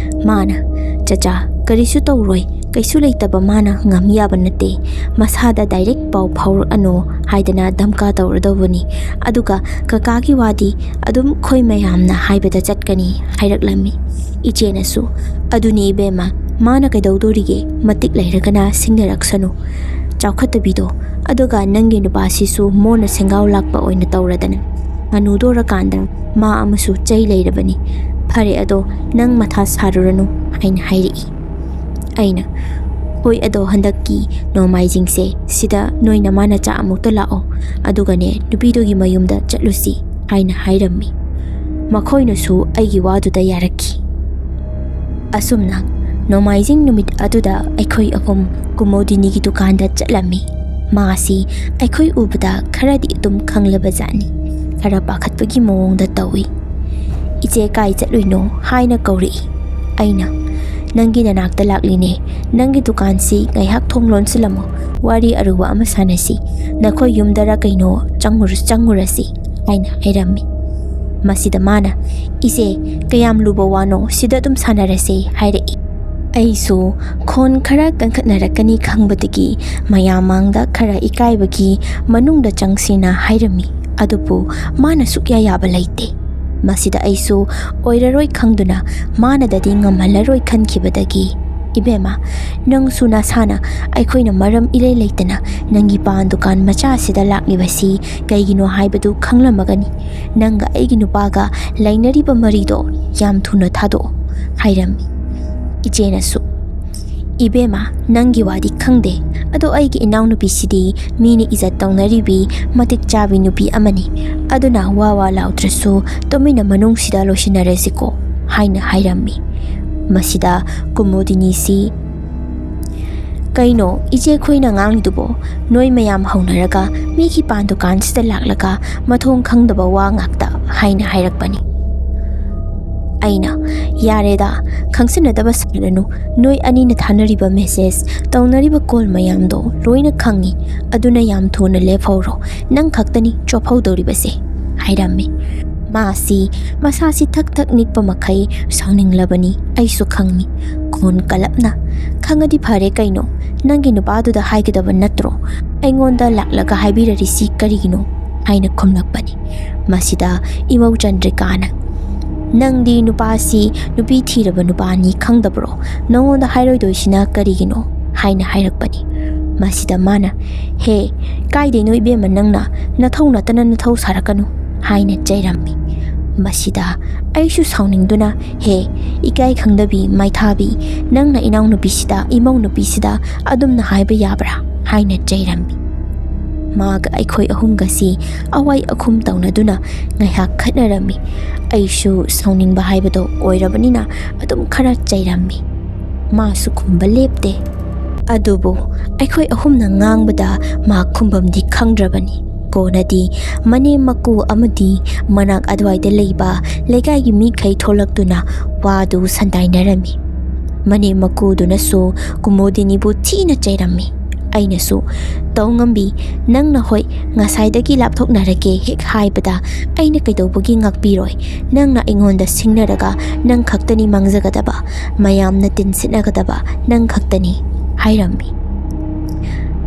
ꯃꯥꯅ, "ꯆꯆꯥ, ꯀꯔꯤꯁꯨ ꯇꯧꯔꯣꯏ, ꯀꯩꯁꯨ ꯂꯩꯇꯕ ꯃꯥꯅ ꯉꯝ ꯌꯥꯕ ꯅꯠꯇꯦ, ꯃꯁꯥꯗ ꯗꯥꯏꯔꯦꯛ ꯄꯥꯎ ꯐꯥꯎꯔꯛꯑꯅꯣ" ꯍꯥꯏꯗꯅ ꯙꯝꯀꯥ ꯇꯧꯔꯗꯧꯕꯅꯤ꯫ ꯑꯗꯨꯒ ꯀꯀꯥꯒꯤ ꯋꯥꯗꯤ ꯑꯗꯨꯝ ꯑꯩꯈꯣꯏ ꯃꯌꯥꯝꯅ ꯍꯥꯏꯕꯗ ꯆꯠꯀꯅꯤ ꯍꯥꯏꯔꯛꯂꯝꯃꯤ꯫ ꯏꯆꯦꯅꯁꯨ, "ꯑꯗꯨꯅꯤ ꯏꯕꯦꯝꯃ, ꯃꯥꯅ ꯀꯩꯗꯧꯗꯣꯔꯤꯒꯦ? ꯃꯇꯤꯛ ꯂꯩꯔꯒꯅ ꯁꯤꯡꯅꯔꯛꯁꯅꯨ꯫ ꯆꯥꯎꯈꯠꯇꯕꯤꯗꯣ, ꯑꯗꯨꯒ ꯅꯪꯒꯤ ꯅꯨꯄꯥꯁꯤꯁꯨ ꯃꯣꯟꯅ ꯁꯦꯡꯒꯥꯎ ꯂꯥꯛꯄ ꯑꯣꯏꯅ ꯇꯧꯔꯗꯅ꯫ ꯉꯥꯅꯨꯗꯣꯔꯀꯥꯟꯗ ꯃꯥ ꯑꯃꯁꯨ ꯆꯩ ꯂꯩꯔꯕꯅꯤ꯫ ꯐꯔꯦ, ꯑꯗꯣ ꯅꯪ ꯃꯊꯥ ꯁꯥꯔꯨꯔꯅꯨ" ꯍꯥꯏꯅ ꯍꯥꯏꯔꯛꯏ꯫ ꯑꯩꯅ, "ꯍꯣꯏ, ꯑꯗꯣ ꯍꯟꯗꯛꯀꯤ ꯅꯣꯡꯃꯥꯏꯖꯤꯡꯁꯦ ꯁꯤꯗ ꯅꯣꯏ ꯅꯃꯥ ꯅꯆꯥ ꯑꯃꯨꯛꯇ ꯂꯥꯛꯑꯣ, ꯑꯗꯨꯒꯅꯦ ꯅꯨꯄꯤꯗꯨꯒꯤ ꯃꯌꯨꯝꯗ ꯆꯠꯂꯨꯁꯤ" ꯍꯥꯏꯅ ꯍꯥꯏꯔꯝꯃꯤ꯫ ꯃꯈꯣꯏꯅꯁꯨ ꯑꯩꯒꯤ ꯋꯥꯗꯨꯗ ꯌꯥꯔꯛꯈꯤ꯫ ꯑꯁꯨꯝꯅ ꯅꯣꯡꯃꯥꯏꯖꯤꯡ ꯅꯨꯃꯤꯠ ꯑꯗꯨꯗ ꯑꯩꯈꯣꯏ ꯑꯍꯨꯝ ꯀꯨꯃꯣꯗꯤꯅꯤꯒꯤ ꯗꯨꯀꯥꯟꯗ ꯆꯠꯂꯝꯃꯤ꯫ ꯃꯥꯁꯤ ꯑꯩꯈꯣꯏ ꯎꯕꯗ ꯈꯔꯗꯤ ꯑꯗꯨꯝ ꯈꯪꯂꯕ ꯖꯥꯠꯅꯤ꯫ ꯈꯔ ꯄꯥꯈꯠꯄꯒꯤ ꯃꯑꯣꯡꯗ ꯇꯧꯏ꯫ "ꯏꯆꯦ, ꯀꯥꯏ ꯆꯠꯂꯨꯏꯅꯣ?" ꯍꯥꯏꯅ ꯀꯧꯔꯛꯏ꯫ ꯑꯩꯅ, "ꯅꯪꯒꯤ ꯅꯅꯥꯛꯇ ꯂꯥꯛꯂꯤꯅꯦ꯫ ꯅꯪꯒꯤ ꯗꯨꯀꯥꯟꯁꯤ ꯉꯥꯏꯍꯥꯛ ꯊꯣꯡ ꯂꯣꯟꯁꯤꯜꯂꯝꯃꯣ꯫ ꯋꯥꯔꯤ ꯑꯔꯨꯕ ꯑꯃ ꯁꯥꯟꯅꯁꯤ꯫ ꯅꯈꯣꯏ ꯌꯨꯝꯗꯔ ꯀꯩꯅꯣ ꯆꯪꯉꯨꯔ-, ꯆꯪꯉꯨꯔꯁꯤ" ꯍꯥꯏꯅ ꯍꯥꯏꯔꯝꯃꯤ꯫ ꯃꯁꯤꯗ ꯃꯥꯅ, "ꯏꯆꯦ, ꯀꯌꯥꯝ ꯂꯨꯕ ꯋꯥꯅꯣ, ꯁꯤꯗ ꯑꯗꯨꯝ ꯁꯥꯟꯅꯔꯁꯦ" ꯍꯥꯏꯔꯛꯏ꯫ ꯑꯩꯁꯨ ꯈꯣꯟ ꯈꯔ ꯀꯟꯈꯠꯅꯔꯛꯀꯅꯤ ꯈꯪꯕꯗꯒꯤ ꯃꯌꯥꯝ ꯃꯥꯡꯗ ꯈꯔ ꯏꯀꯥꯏꯕꯒꯤ ꯃꯅꯨꯡꯗ ꯆꯪꯁꯤꯅ ꯍꯥꯏꯔꯝꯃꯤ꯫ ꯑꯗꯨꯕꯨ ꯃꯥꯅ ꯁꯨꯛꯌꯥ ꯌꯥꯕ ꯂꯩꯇꯦ꯫ ꯃꯁꯤꯗ ꯑꯩꯁꯨ ꯑꯣꯏꯔꯔꯣꯏ ꯈꯪꯗꯨꯅ ꯃꯥꯅꯗꯗꯤ ꯉꯝꯍꯜꯂꯔꯣꯏ ꯈꯟꯈꯤꯕꯗꯒꯤ, "ꯏꯕꯦꯝꯃ, ꯅꯪꯁꯨ ꯅꯁꯥꯅ ꯑꯩꯈꯣꯏꯅ ꯃꯔꯝ ꯏꯂꯩ ꯂꯩꯇꯅ ꯅꯪꯒꯤ ꯄꯥꯟ ꯗꯨꯀꯥꯟ ꯃꯆꯥ ꯑꯁꯤꯗ ꯂꯥꯛꯂꯤꯕꯁꯤ ꯀꯩꯒꯤꯅꯣ ꯍꯥꯏꯕꯗꯨ ꯈꯪꯂꯝꯃꯒꯅꯤ꯫ ꯅꯪꯒ ꯑꯩꯒꯤ ꯅꯨꯄꯥꯒ ꯂꯩꯅꯔꯤꯕ ꯃꯔꯤꯗꯣ ꯌꯥꯝ ꯊꯨꯅ ꯊꯥꯗꯣꯛꯑꯣ" ꯍꯥꯏꯔꯝꯃꯤ꯫ ꯏꯆꯦꯅꯁꯨ, "ꯏꯕꯦꯝꯃ, ꯅꯪꯒꯤ ꯋꯥꯗꯤ ꯈꯪꯗꯦ, ꯑꯗꯣ ꯑꯩꯒꯤ ꯏꯅꯥꯎꯅꯨꯄꯤꯁꯤꯗꯤ ꯃꯤꯅ ꯏꯖꯠ ꯇꯧꯅꯔꯤꯕꯤ ꯃꯇꯤꯛ ꯆꯥꯕꯤ ꯅꯨꯄꯤ ꯑꯃꯅꯤ꯫ ꯑꯗꯨꯅ ꯋꯥ ꯋꯥ ꯂꯥꯎꯗ꯭ꯔꯁꯨ ꯇꯨꯃꯤꯟꯅ ꯃꯅꯨꯡꯁꯤꯗ ꯂꯣꯏꯁꯤꯟꯅꯔꯁꯤꯀꯣ" ꯍꯥꯏꯅ ꯍꯥꯏꯔꯝꯃꯤ꯫ ꯃꯁꯤꯗ ꯀꯨꯃꯨꯗꯤꯅꯤꯁꯤ, "ꯀꯩꯅꯣ ꯏꯆꯦ ꯈꯣꯏꯅ ꯉꯥꯡꯂꯤꯗꯨꯕꯣ? ꯅꯣꯏ ꯃꯌꯥꯝ ꯍꯧꯅꯔꯒ ꯃꯤꯒꯤ ꯄꯥꯟ ꯗꯨꯀꯥꯟꯁꯤꯗ ꯂꯥꯛꯂꯒ ꯃꯊꯣꯡ ꯈꯪꯗꯕ ꯋꯥ ꯉꯥꯛꯇ" ꯍꯥꯏꯅ ꯍꯥꯏꯔꯛꯄꯅꯤ꯫ ꯑꯩꯅ, "ꯌꯥꯔꯦꯗ, ꯈꯪꯁꯤꯟꯅꯗꯕ ꯁꯥꯔꯅꯨ꯫ ꯅꯣꯏ ꯑꯅꯤꯅ ꯊꯥꯅꯔꯤꯕ ꯃꯦꯁꯦꯖ, ꯇꯧꯅꯔꯤꯕ ꯀꯣꯜ ꯃꯌꯥꯝꯗꯣ ꯂꯣꯏꯅ ꯈꯪꯉꯤ꯫ ꯑꯗꯨꯅ ꯌꯥꯝ ꯊꯨꯅ ꯂꯦꯞꯍꯧꯔꯣ꯫ ꯅꯪ ꯈꯛꯇꯅꯤ ꯆꯣꯞꯍꯧꯗꯧꯔꯤꯕꯁꯦ" ꯍꯥꯏꯔꯝꯃꯤ꯫ ꯃꯥꯁꯤ ꯃꯁꯥꯁꯤ ꯊꯛ ꯊꯛ ꯅꯤꯛꯄ ꯃꯈꯩ ꯁꯥꯎꯅꯤꯡꯂꯕꯅꯤ꯫ ꯑꯩꯁꯨ ꯈꯪꯉꯤ꯫ ꯈꯣꯟ ꯀꯜꯂꯞꯅ, "ꯈꯪꯉꯗꯤ ꯐꯔꯦ ꯀꯩꯅꯣ? ꯅꯪꯒꯤ ꯅꯨꯄꯥꯗꯨꯗ ꯍꯥꯏꯒꯗꯕ ꯅꯠꯇ꯭ꯔꯣ? ꯑꯩꯉꯣꯟꯗ ꯂꯥꯛꯂꯒ ꯍꯥꯏꯕꯤꯔꯔꯤꯁꯤ ꯀꯔꯤꯒꯤꯅꯣ?" ꯍꯥꯏꯅ ꯈꯨꯝꯂꯛꯄꯅꯤ꯫ ꯃꯁꯤꯗ ꯏꯃꯧ ꯆꯟꯗ꯭ꯔꯤꯀꯥꯅ, "ꯅꯪꯗꯤ ꯅꯨꯄꯥꯁꯤ ꯅꯨꯄꯤ ꯊꯤꯔꯕ ꯅꯨꯄꯥꯅꯤ ꯈꯪꯗꯕ꯭ꯔꯣ? ꯅꯉꯣꯟꯗ ꯍꯥꯏꯔꯣꯏꯗꯣꯏꯁꯤꯅ ꯀꯔꯤꯒꯤꯅꯣ?" ꯍꯥꯏꯅ ꯍꯥꯏꯔꯛꯄꯅꯤ꯫ ꯃꯁꯤꯗ ꯃꯥꯅ, "ꯍꯦ, ꯀꯥꯏꯗꯩꯅꯣ ꯏꯕꯦꯝꯃ ꯅꯪꯅ? ꯅꯊꯧ ꯅꯠꯇꯅ ꯅꯊꯧ ꯁꯥꯔꯛꯀꯅꯨ" ꯍꯥꯏꯅ ꯆꯩꯔꯝꯃꯤ꯫ ꯃꯁꯤꯗ ꯑꯩꯁꯨ ꯁꯥꯎꯅꯤꯡꯗꯨꯅ, "ꯍꯦ, ꯏꯀꯥꯏ ꯈꯪꯗꯕꯤ ꯃꯥꯏꯊꯥꯕꯤ, ꯅꯪꯅ ꯏꯅꯥꯎꯅꯨꯄꯤꯁꯤꯗ, ꯏꯃꯧ ꯅꯨꯄꯤꯁꯤꯗ ꯑꯗꯨꯝꯅ ꯍꯥꯏꯕ ꯌꯥꯕ꯭ꯔꯥ?" ꯍꯥꯏꯅ ꯆꯩꯔꯝꯃꯤ꯫ ꯃꯥꯒ ꯑꯩꯈꯣꯏ ꯑꯍꯨꯝꯒꯁꯤ ꯑꯋꯥꯏ ꯑꯈꯨꯝ ꯇꯧꯅꯗꯨꯅ ꯉꯥꯏꯍꯥꯛ ꯈꯠꯅꯔꯝꯃꯤ꯫ ꯑꯩꯁꯨ ꯁꯥꯎꯅꯤꯡꯕ ꯍꯥꯏꯕꯗꯣ ꯑꯣꯏꯔꯕꯅꯤꯅ ꯑꯗꯨꯝ ꯈꯔ ꯆꯩꯔꯝꯃꯤ꯫ ꯃꯥꯁꯨ ꯈꯨꯝꯕ ꯂꯦꯞꯇꯦ꯫ ꯑꯗꯨꯕꯨ ꯑꯩꯈꯣꯏ ꯑꯍꯨꯝꯅ ꯉꯥꯡꯕꯗ ꯃꯥ ꯈꯨꯝꯕꯝꯗꯤ ꯈꯪꯗ꯭ꯔꯕꯅꯤ꯫ ꯀꯣꯟꯅꯗꯤ ꯃꯅꯦꯝ ꯃꯀꯨ ꯑꯃꯗꯤ ꯃꯅꯥꯛ ꯑꯗꯨꯋꯥꯏꯗ ꯂꯩꯕ ꯂꯩꯀꯥꯏꯒꯤ ꯃꯤꯈꯩ ꯊꯣꯛꯂꯛꯇꯨꯅ ꯋꯥꯗꯨ ꯁꯟꯗꯥꯏꯅꯔꯝꯃꯤ꯫ ꯃꯅꯦꯝ ꯃꯀꯨꯗꯨꯅꯁꯨ ꯀꯨꯃꯣꯗꯤꯅꯤꯕꯨ ꯊꯤꯅ ꯆꯩꯔꯝꯃꯤ꯫ ꯑꯩꯅꯁꯨ, "ꯇꯧꯉꯝꯕꯤ, ꯅꯪꯅ ꯍꯣꯏ ꯉꯁꯥꯏꯗꯒꯤ ꯂꯥꯞꯊꯣꯛꯅꯔꯒꯦ ꯍꯦꯛ ꯍꯥꯏꯕꯗ ꯑꯩꯅ ꯀꯩꯗꯧꯕꯒꯤ ꯉꯥꯛꯄꯤꯔꯣꯏ? ꯅꯪꯅ ꯑꯩꯉꯣꯟꯗ ꯁꯤꯡꯅꯔꯒ ꯅꯪ ꯈꯛꯇꯅꯤ ꯃꯥꯡꯖꯒꯗꯕ, ꯃꯌꯥꯝꯅ ꯇꯤꯟꯁꯤꯠꯅꯒꯗꯕ ꯅꯪ ꯈꯛꯇꯅꯤ" ꯍꯥꯏꯔꯝꯃꯤ꯫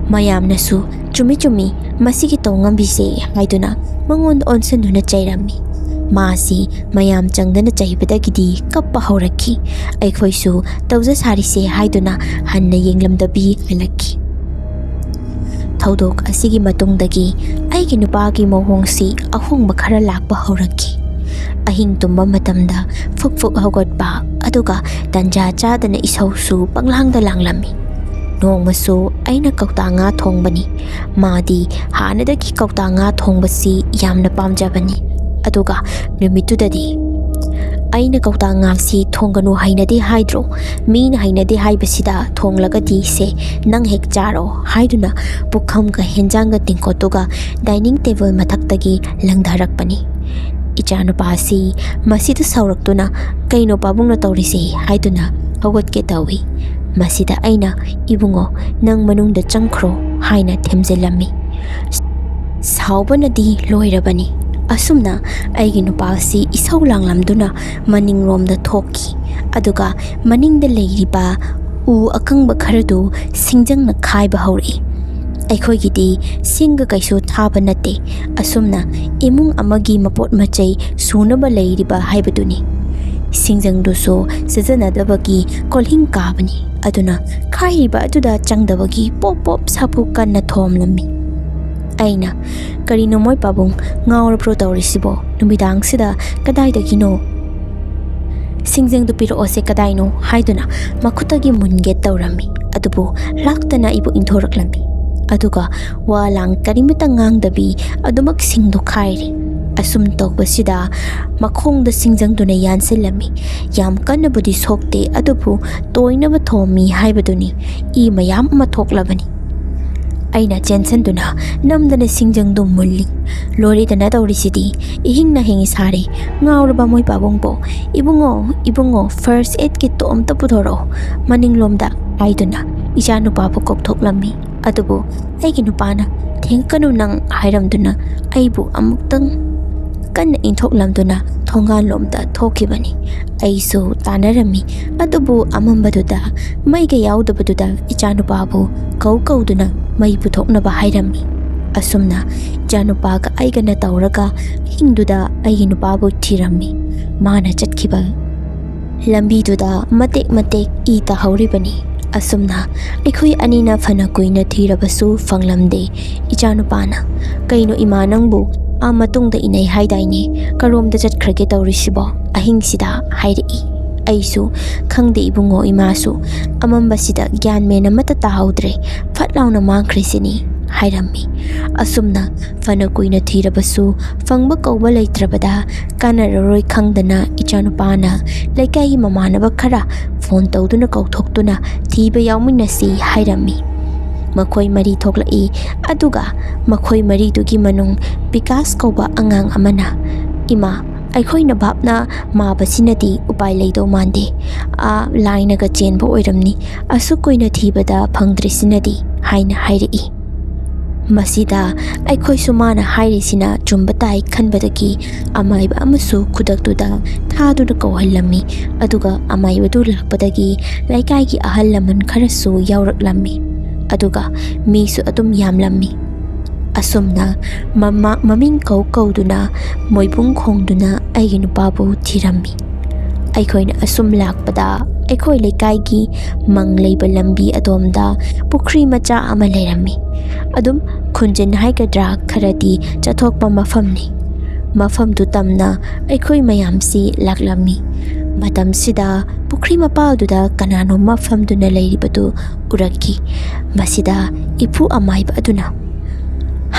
ꯃꯌꯥꯝꯅꯁꯨ, "ꯆꯨꯝꯃꯤ ꯆꯨꯝꯃꯤ, ꯃꯁꯤꯒꯤ ꯇꯧꯉꯝꯕꯤꯁꯦ" ꯍꯥꯏꯗꯨꯅ ꯃꯉꯣꯟꯗ ꯑꯣꯟꯁꯤꯟꯗꯨꯅ ꯆꯩꯔꯝꯃꯤ꯫ ꯃꯥꯁꯤ ꯃꯌꯥꯝ ꯆꯪꯗꯅ ꯆꯩꯕꯗꯒꯤꯗꯤ ꯀꯞꯄ ꯍꯧꯔꯛꯈꯤ꯫ ꯑꯩꯈꯣꯏꯁꯨ ꯇꯧꯖ ꯁꯥꯔꯤꯁꯦ ꯍꯥꯏꯗꯨꯅ ꯍꯟꯅ ꯌꯦꯡꯂꯝꯗꯕꯤ ꯍꯜꯂꯛꯈꯤ꯫ ꯊꯧꯗꯣꯛ ꯑꯁꯤꯒꯤ ꯃꯇꯨꯡꯗꯒꯤ ꯑꯩꯒꯤ ꯅꯨꯄꯥꯒꯤ ꯃꯑꯣꯡꯁꯤ ꯑꯍꯣꯡꯕ ꯈꯔ ꯂꯥꯛꯄ ꯍꯧꯔꯛꯈꯤ꯫ ꯑꯍꯤꯡ ꯇꯨꯝꯕ ꯃꯇꯝꯗ ꯐꯨꯛ ꯐꯨꯛ ꯍꯧꯒꯠꯄ, ꯑꯗꯨꯒ ꯇꯟꯖꯥ ꯆꯥꯗꯅ ꯏꯁꯧꯁꯨ ꯄꯪꯂꯥꯡꯗ ꯂꯥꯡꯂꯝꯃꯤ꯫ ꯅꯣꯡꯃꯁꯨ ꯑꯩꯅ ꯀꯧꯇꯥ ꯉꯥ ꯊꯣꯡꯕꯅꯤ꯫ ꯃꯥꯗꯤ ꯍꯥꯟꯅꯗꯒꯤ ꯀꯧꯇꯥ ꯉꯥ ꯊꯣꯡꯕꯁꯤ ꯌꯥꯝꯅ ꯄꯥꯝꯖꯕꯅꯤ꯫ ꯑꯗꯨꯒ ꯅꯨꯃꯤꯠꯇꯨꯗꯗꯤ "ꯑꯩꯅ ꯀꯧꯇꯥ ꯉꯥꯁꯤ ꯊꯣꯡꯒꯅꯨ ꯍꯩꯅꯗꯦ ꯍꯥꯏꯗ꯭ꯔꯣ? ꯃꯤꯅ ꯍꯩꯅꯗꯦ ꯍꯥꯏꯕꯁꯤꯗ ꯊꯣꯡꯂꯒꯗꯤ ꯁꯦ, ꯅꯪ ꯍꯦꯛ ꯆꯥꯔꯣ" ꯍꯥꯏꯗꯨꯅ ꯄꯨꯈꯝꯒ ꯍꯦꯟꯖꯥꯡꯒ ꯇꯦꯡꯀꯣꯠꯇꯨꯒ dining table ꯃꯊꯛꯇꯒꯤ ꯂꯪꯊꯔꯛꯄꯅꯤ꯫ ꯏꯆꯥꯅꯨꯄꯥꯁꯤ ꯃꯁꯤꯗ ꯁꯥꯎꯔꯛꯇꯨꯅ, "ꯀꯩꯅꯣ ꯄꯥꯕꯨꯡꯅ ꯇꯧꯔꯤꯁꯤ?" ꯍꯥꯏꯗꯨꯅ ꯍꯧꯒꯠꯀꯦ ꯇꯧꯏ꯫ ꯃꯁꯤꯗ ꯑꯩꯅ, "ꯏꯕꯨꯡꯉꯣ, ꯅꯪ ꯃꯅꯨꯡꯗ ꯆꯪꯈ꯭ꯔꯣ" ꯍꯥꯏꯅ ꯊꯦꯝꯖꯤꯜꯂꯝꯃꯤ꯫ ꯁꯥꯎꯕꯅꯗꯤ ꯂꯣꯏꯔꯕꯅꯤ꯫ ꯑꯁꯨꯝꯅ ꯑꯩꯒꯤ ꯅꯨꯄꯥꯁꯤ ꯏꯁꯧ ꯂꯥꯡꯂꯝꯗꯨꯅ ꯃꯅꯤꯡꯂꯣꯝꯗ ꯊꯣꯛꯈꯤ꯫ ꯑꯗꯨꯒ ꯃꯅꯤꯡꯗ ꯂꯩꯔꯤꯕ ꯎ ꯑꯀꯪꯕ ꯈꯔꯗꯨ ꯁꯤꯡꯖꯪꯅ ꯈꯥꯏꯕ ꯍꯧꯔꯛꯏ꯫ ꯑꯩꯈꯣꯏꯒꯤꯗꯤ ꯁꯤꯡꯒ ꯀꯩꯁꯨ ꯊꯥꯕ ꯅꯠꯇꯦ꯫ ꯑꯁꯨꯝꯅ ꯏꯃꯨꯡ ꯑꯃꯒꯤ ꯃꯄꯣꯠ ꯃꯆꯩ ꯁꯨꯅꯕ ꯂꯩꯔꯤꯕ ꯍꯥꯏꯕꯗꯨꯅꯤ꯫ ꯁꯤꯡꯖꯪꯗꯨꯁꯨ ꯁꯤꯖꯤꯟꯅꯗꯕꯒꯤ ꯀꯣꯜꯍꯤꯡ ꯀꯥꯕꯅꯤ꯫ ꯑꯗꯨꯅ ꯈꯥꯏꯔꯤꯕ ꯑꯗꯨꯗ ꯆꯪꯗꯕꯒꯤ ꯄꯣꯞ ꯄꯣꯞ ꯁꯥꯄꯨ ꯀꯟꯅ ꯊꯣꯝꯂꯝꯃꯤ꯫ ꯑꯩꯅ, "ꯀꯔꯤꯅꯣ ꯃꯣꯏ ꯄꯥꯕꯨꯡ, ꯉꯥꯎꯔꯕ꯭ꯔꯣ ꯇꯧꯔꯤꯁꯤꯕꯣ? ꯅꯨꯃꯤꯗꯥꯡꯁꯤꯗ ꯀꯗꯥꯏꯗꯒꯤꯅꯣ?" "ꯁꯤꯡꯖꯪꯗꯨ ꯄꯤꯔꯛꯑꯣꯁꯦ ꯀꯗꯥꯏꯅꯣ?" ꯍꯥꯏꯗꯨꯅ ꯃꯈꯨꯠꯇꯒꯤ ꯃꯨꯟꯒꯦ ꯇꯧꯔꯝꯃꯤ꯫ ꯑꯗꯨꯕꯨ ꯂꯥꯛꯇꯅ ꯑꯩꯕꯨ ꯏꯟꯊꯣꯔꯛꯂꯝꯃꯤ꯫ ꯑꯗꯨꯒ ꯋꯥ ꯂꯥꯡ ꯀꯔꯤꯃꯇ ꯉꯥꯡꯗꯕꯤ ꯑꯗꯨꯃꯛ ꯁꯤꯡꯗꯨ ꯈꯥꯏꯔꯤ꯫ ꯑꯁꯨꯝ ꯇꯧꯕꯁꯤꯗ ꯃꯈꯣꯡꯗ ꯁꯤꯡꯖꯪꯗꯨꯅ ꯌꯥꯟꯁꯤꯜꯂꯝꯃꯤ꯫ ꯌꯥꯝ ꯀꯟꯅꯕꯨꯗꯤ ꯁꯣꯛꯇꯦ, ꯑꯗꯨꯕꯨ ꯇꯣꯏꯅꯕ ꯊꯣꯝꯃꯤ ꯍꯥꯏꯕꯗꯨꯅꯤ꯫ ꯏ ꯃꯌꯥꯝ ꯑꯃ ꯊꯣꯛꯂꯕꯅꯤ꯫ ꯑꯩꯅ ꯆꯦꯟꯁꯤꯟꯗꯨꯅ ꯅꯝꯗꯅ ꯁꯤꯡꯖꯪꯗꯨ ꯃꯨꯜꯂꯤ꯫ ꯂꯣꯏꯔꯦꯗꯅ ꯇꯧꯔꯤꯁꯤꯗꯤ, ꯏꯍꯤꯡꯅ ꯍꯤꯡ ꯁꯥꯔꯦ꯫ ꯉꯥꯎꯔꯕ ꯃꯣꯏ ꯄꯥꯕꯨꯡꯕꯣ? "ꯏꯕꯨꯡꯉꯣ, ꯏꯕꯨꯡꯉꯣ, first aid kitꯇꯣ ꯑꯝꯇ ꯄꯨꯊꯣꯔꯛꯑꯣ ꯃꯅꯤꯡꯂꯣꯝꯗ" ꯍꯥꯏꯗꯨꯅ ꯏꯆꯥ ꯅꯨꯄꯥꯕꯨ ꯀꯧꯊꯣꯛꯂꯝꯃꯤ꯫ ꯑꯗꯨꯕꯨ ꯑꯩꯒꯤ ꯅꯨꯄꯥꯅ "ꯊꯦꯡꯉꯛꯀꯅꯨ ꯅꯪ" ꯍꯥꯏꯔꯝꯗꯨꯅ ꯑꯩꯕꯨ ꯑꯃꯨꯛꯇꯪ ꯀꯟꯅ ꯏꯟꯊꯣꯛꯂꯝꯗꯨꯅ ꯊꯣꯡꯒꯥꯟꯂꯣꯝꯗ ꯊꯣꯛꯈꯤꯕꯅꯤ꯫ ꯑꯩꯁꯨ ꯇꯥꯟꯅꯔꯝꯃꯤ, ꯑꯗꯨꯕꯨ ꯑꯃꯝꯕꯗꯨꯗ, ꯃꯩꯒ ꯌꯥꯎꯗꯕꯗꯨꯗ ꯏꯆꯥꯅꯨꯄꯥꯕꯨ ꯀꯧ ꯀꯧꯗꯨꯅ ꯃꯩ ꯄꯨꯊꯣꯛꯅꯕ ꯍꯥꯏꯔꯝꯃꯤ꯫ ꯑꯁꯨꯝꯅ ꯏꯆꯥꯅꯨꯄꯥꯒ ꯑꯩꯒꯅ ꯇꯧꯔꯒ ꯑꯍꯤꯡꯗꯨꯗ ꯑꯩꯒꯤ ꯅꯨꯄꯥꯕꯨ ꯊꯤꯔꯝꯃꯤ꯫ ꯃꯥꯅ ꯆꯠꯈꯤꯕ ꯂꯝꯕꯤꯗꯨꯗ ꯃꯇꯦꯛ ꯃꯇꯦꯛ ꯏ ꯇꯥꯍꯧꯔꯤꯕꯅꯤ꯫ ꯑꯁꯨꯝꯅ ꯑꯩꯈꯣꯏ ꯑꯅꯤꯅ ꯐꯅ ꯀꯨꯏꯅ ꯊꯤꯔꯕꯁꯨ ꯐꯪꯂꯝꯗꯦ꯫ ꯏꯆꯥꯅꯨꯄꯥꯅ, "ꯀꯩꯅꯣ ꯏꯃꯥ, ꯅꯪꯕꯨ ꯑꯥ ꯃꯇꯨꯡꯗ ꯏꯅꯩ ꯍꯥꯏꯗꯥꯏꯅꯦ? ꯀꯔꯣꯝꯗ ꯆꯠꯈ꯭ꯔꯒꯦ ꯇꯧꯔꯤꯁꯤꯕꯣ ꯑꯍꯤꯡꯁꯤꯗ?" ꯍꯥꯏꯔꯛꯏ꯫ ꯑꯩꯁꯨ, "ꯈꯪꯗꯦ ꯏꯕꯨꯡꯉꯣ, ꯏꯃꯥꯁꯨ ꯑꯃꯝꯕꯁꯤꯗ ꯒ꯭ꯌꯥꯟ ꯃꯦꯟ ꯑꯃꯠꯇ ꯇꯥꯍꯧꯗ꯭ꯔꯦ, ꯐꯠ ꯂꯥꯎꯅ ꯃꯥꯡꯈ꯭ꯔꯤꯁꯤꯅꯤ" ꯍꯥꯏꯔꯝꯃꯤ꯫ ꯑꯁꯨꯝꯅ ꯐꯅ ꯀꯨꯏꯅ ꯊꯤꯔꯕꯁꯨ ꯐꯪꯕ ꯀꯧꯕ ꯂꯩꯇ꯭ꯔꯕꯗ ꯀꯥꯟꯅꯔꯔꯣꯏ ꯈꯪꯗꯅ ꯏꯆꯥꯅꯨꯄꯥꯅ ꯂꯩꯀꯥꯏꯒꯤ ꯃꯃꯥꯟꯅꯕ ꯈꯔ ꯐꯣꯟ ꯇꯧꯗꯨꯅ ꯀꯧꯊꯣꯛꯇꯨꯅ ꯊꯤꯕ ꯌꯥꯎꯃꯤꯟꯅꯁꯤ ꯍꯥꯏꯔꯝꯃꯤ꯫ ꯃꯈꯣꯏ ꯃꯔꯤ ꯊꯣꯛꯂꯛꯏ꯫ ꯑꯗꯨꯒ ꯃꯈꯣꯏ ꯃꯔꯤꯗꯨꯒꯤ ꯃꯅꯨꯡ ꯕꯤꯀꯥꯁ ꯀꯧꯕ ꯑꯉꯥꯡ ꯑꯃꯅ, "ꯏꯃꯥ, ꯑꯩꯈꯣꯏꯅ ꯚꯥꯞꯅ ꯃꯥꯕꯁꯤꯅꯗꯤ ꯎꯄꯥꯏ ꯂꯩꯗꯧ ꯃꯥꯟꯗꯦ꯫ ꯑꯥ ꯂꯥꯏꯅꯒ ꯆꯦꯟꯕ ꯑꯣꯏꯔꯝꯅꯤ꯫ ꯑꯁꯨꯛ ꯀꯨꯏꯅ ꯊꯤꯕꯗ ꯐꯪꯗ꯭ꯔꯤꯁꯤꯅꯗꯤ" ꯍꯥꯏꯅ ꯍꯥꯏꯔꯛꯏ꯫ ꯃꯁꯤꯗ ꯑꯩꯈꯣꯏꯁꯨ ꯃꯥꯅ ꯍꯥꯏꯔꯤꯁꯤꯅ ꯆꯨꯝꯕ ꯇꯥꯏ ꯈꯟꯕꯗꯒꯤ ꯑꯃꯥꯏꯕ ꯑꯃꯁꯨ ꯈꯨꯗꯛꯇꯨꯗ ꯊꯥꯗꯨꯅ ꯀꯧꯍꯜꯂꯝꯃꯤ꯫ ꯑꯗꯨꯒ ꯑꯃꯥꯏꯕꯗꯨ ꯂꯥꯛꯄꯗꯒꯤ ꯂꯩꯀꯥꯏꯒꯤ ꯑꯍꯜ ꯂꯃꯟ ꯈꯔꯁꯨ ꯌꯥꯎꯔꯛꯂꯝꯃꯤ꯫ ꯑꯗꯨꯒ ꯃꯤꯁꯨ ꯑꯗꯨꯝ ꯌꯥꯝꯂꯝꯃꯤ꯫ ꯑꯁꯨꯝꯅ ꯃꯃꯥ-, ꯃꯃꯤꯡ ꯀꯧ ꯀꯧꯗꯨꯅ, ꯃꯣꯏꯕꯨꯡ ꯈꯣꯡꯗꯨꯅ ꯑꯩꯒꯤ ꯅꯨꯄꯥꯕꯨ ꯊꯤꯔꯝꯃꯤ꯫ ꯑꯩꯈꯣꯏꯅ ꯑꯁꯨꯝ ꯂꯥꯛꯄꯗ ꯑꯩꯈꯣꯏ ꯂꯩꯀꯥꯏꯒꯤ ꯃꯪ ꯂꯩꯕ ꯂꯝꯕꯤ ꯑꯗꯣꯝꯗ ꯄꯨꯈ꯭ꯔꯤ ꯃꯆꯥ ꯑꯃ ꯂꯩꯔꯝꯃꯤ꯫ ꯑꯗꯨꯝ ꯈꯨꯟꯖꯤꯟ ꯍꯥꯏꯒꯗ꯭ꯔꯥ, ꯈꯔꯗꯤ ꯆꯠꯊꯣꯛꯄ ꯃꯐꯝꯅꯤ꯫ ꯃꯐꯝꯗꯨ ꯇꯝꯅ ꯑꯩꯈꯣꯏ ꯃꯌꯥꯝꯁꯤ ꯂꯥꯛꯂꯝꯃꯤ꯫ ꯃꯇꯝꯁꯤꯗ ꯄꯨꯈ꯭ꯔꯤ ꯃꯄꯥꯜꯗꯨꯗ ꯀꯅꯥꯅꯣꯝꯃ ꯐꯝꯗꯨꯅ ꯂꯩꯔꯤꯕꯗꯨ ꯎꯔꯛꯈꯤ꯫ ꯃꯁꯤꯗ ꯏꯄꯨ ꯑꯃꯥꯏꯕ ꯑꯗꯨꯅ,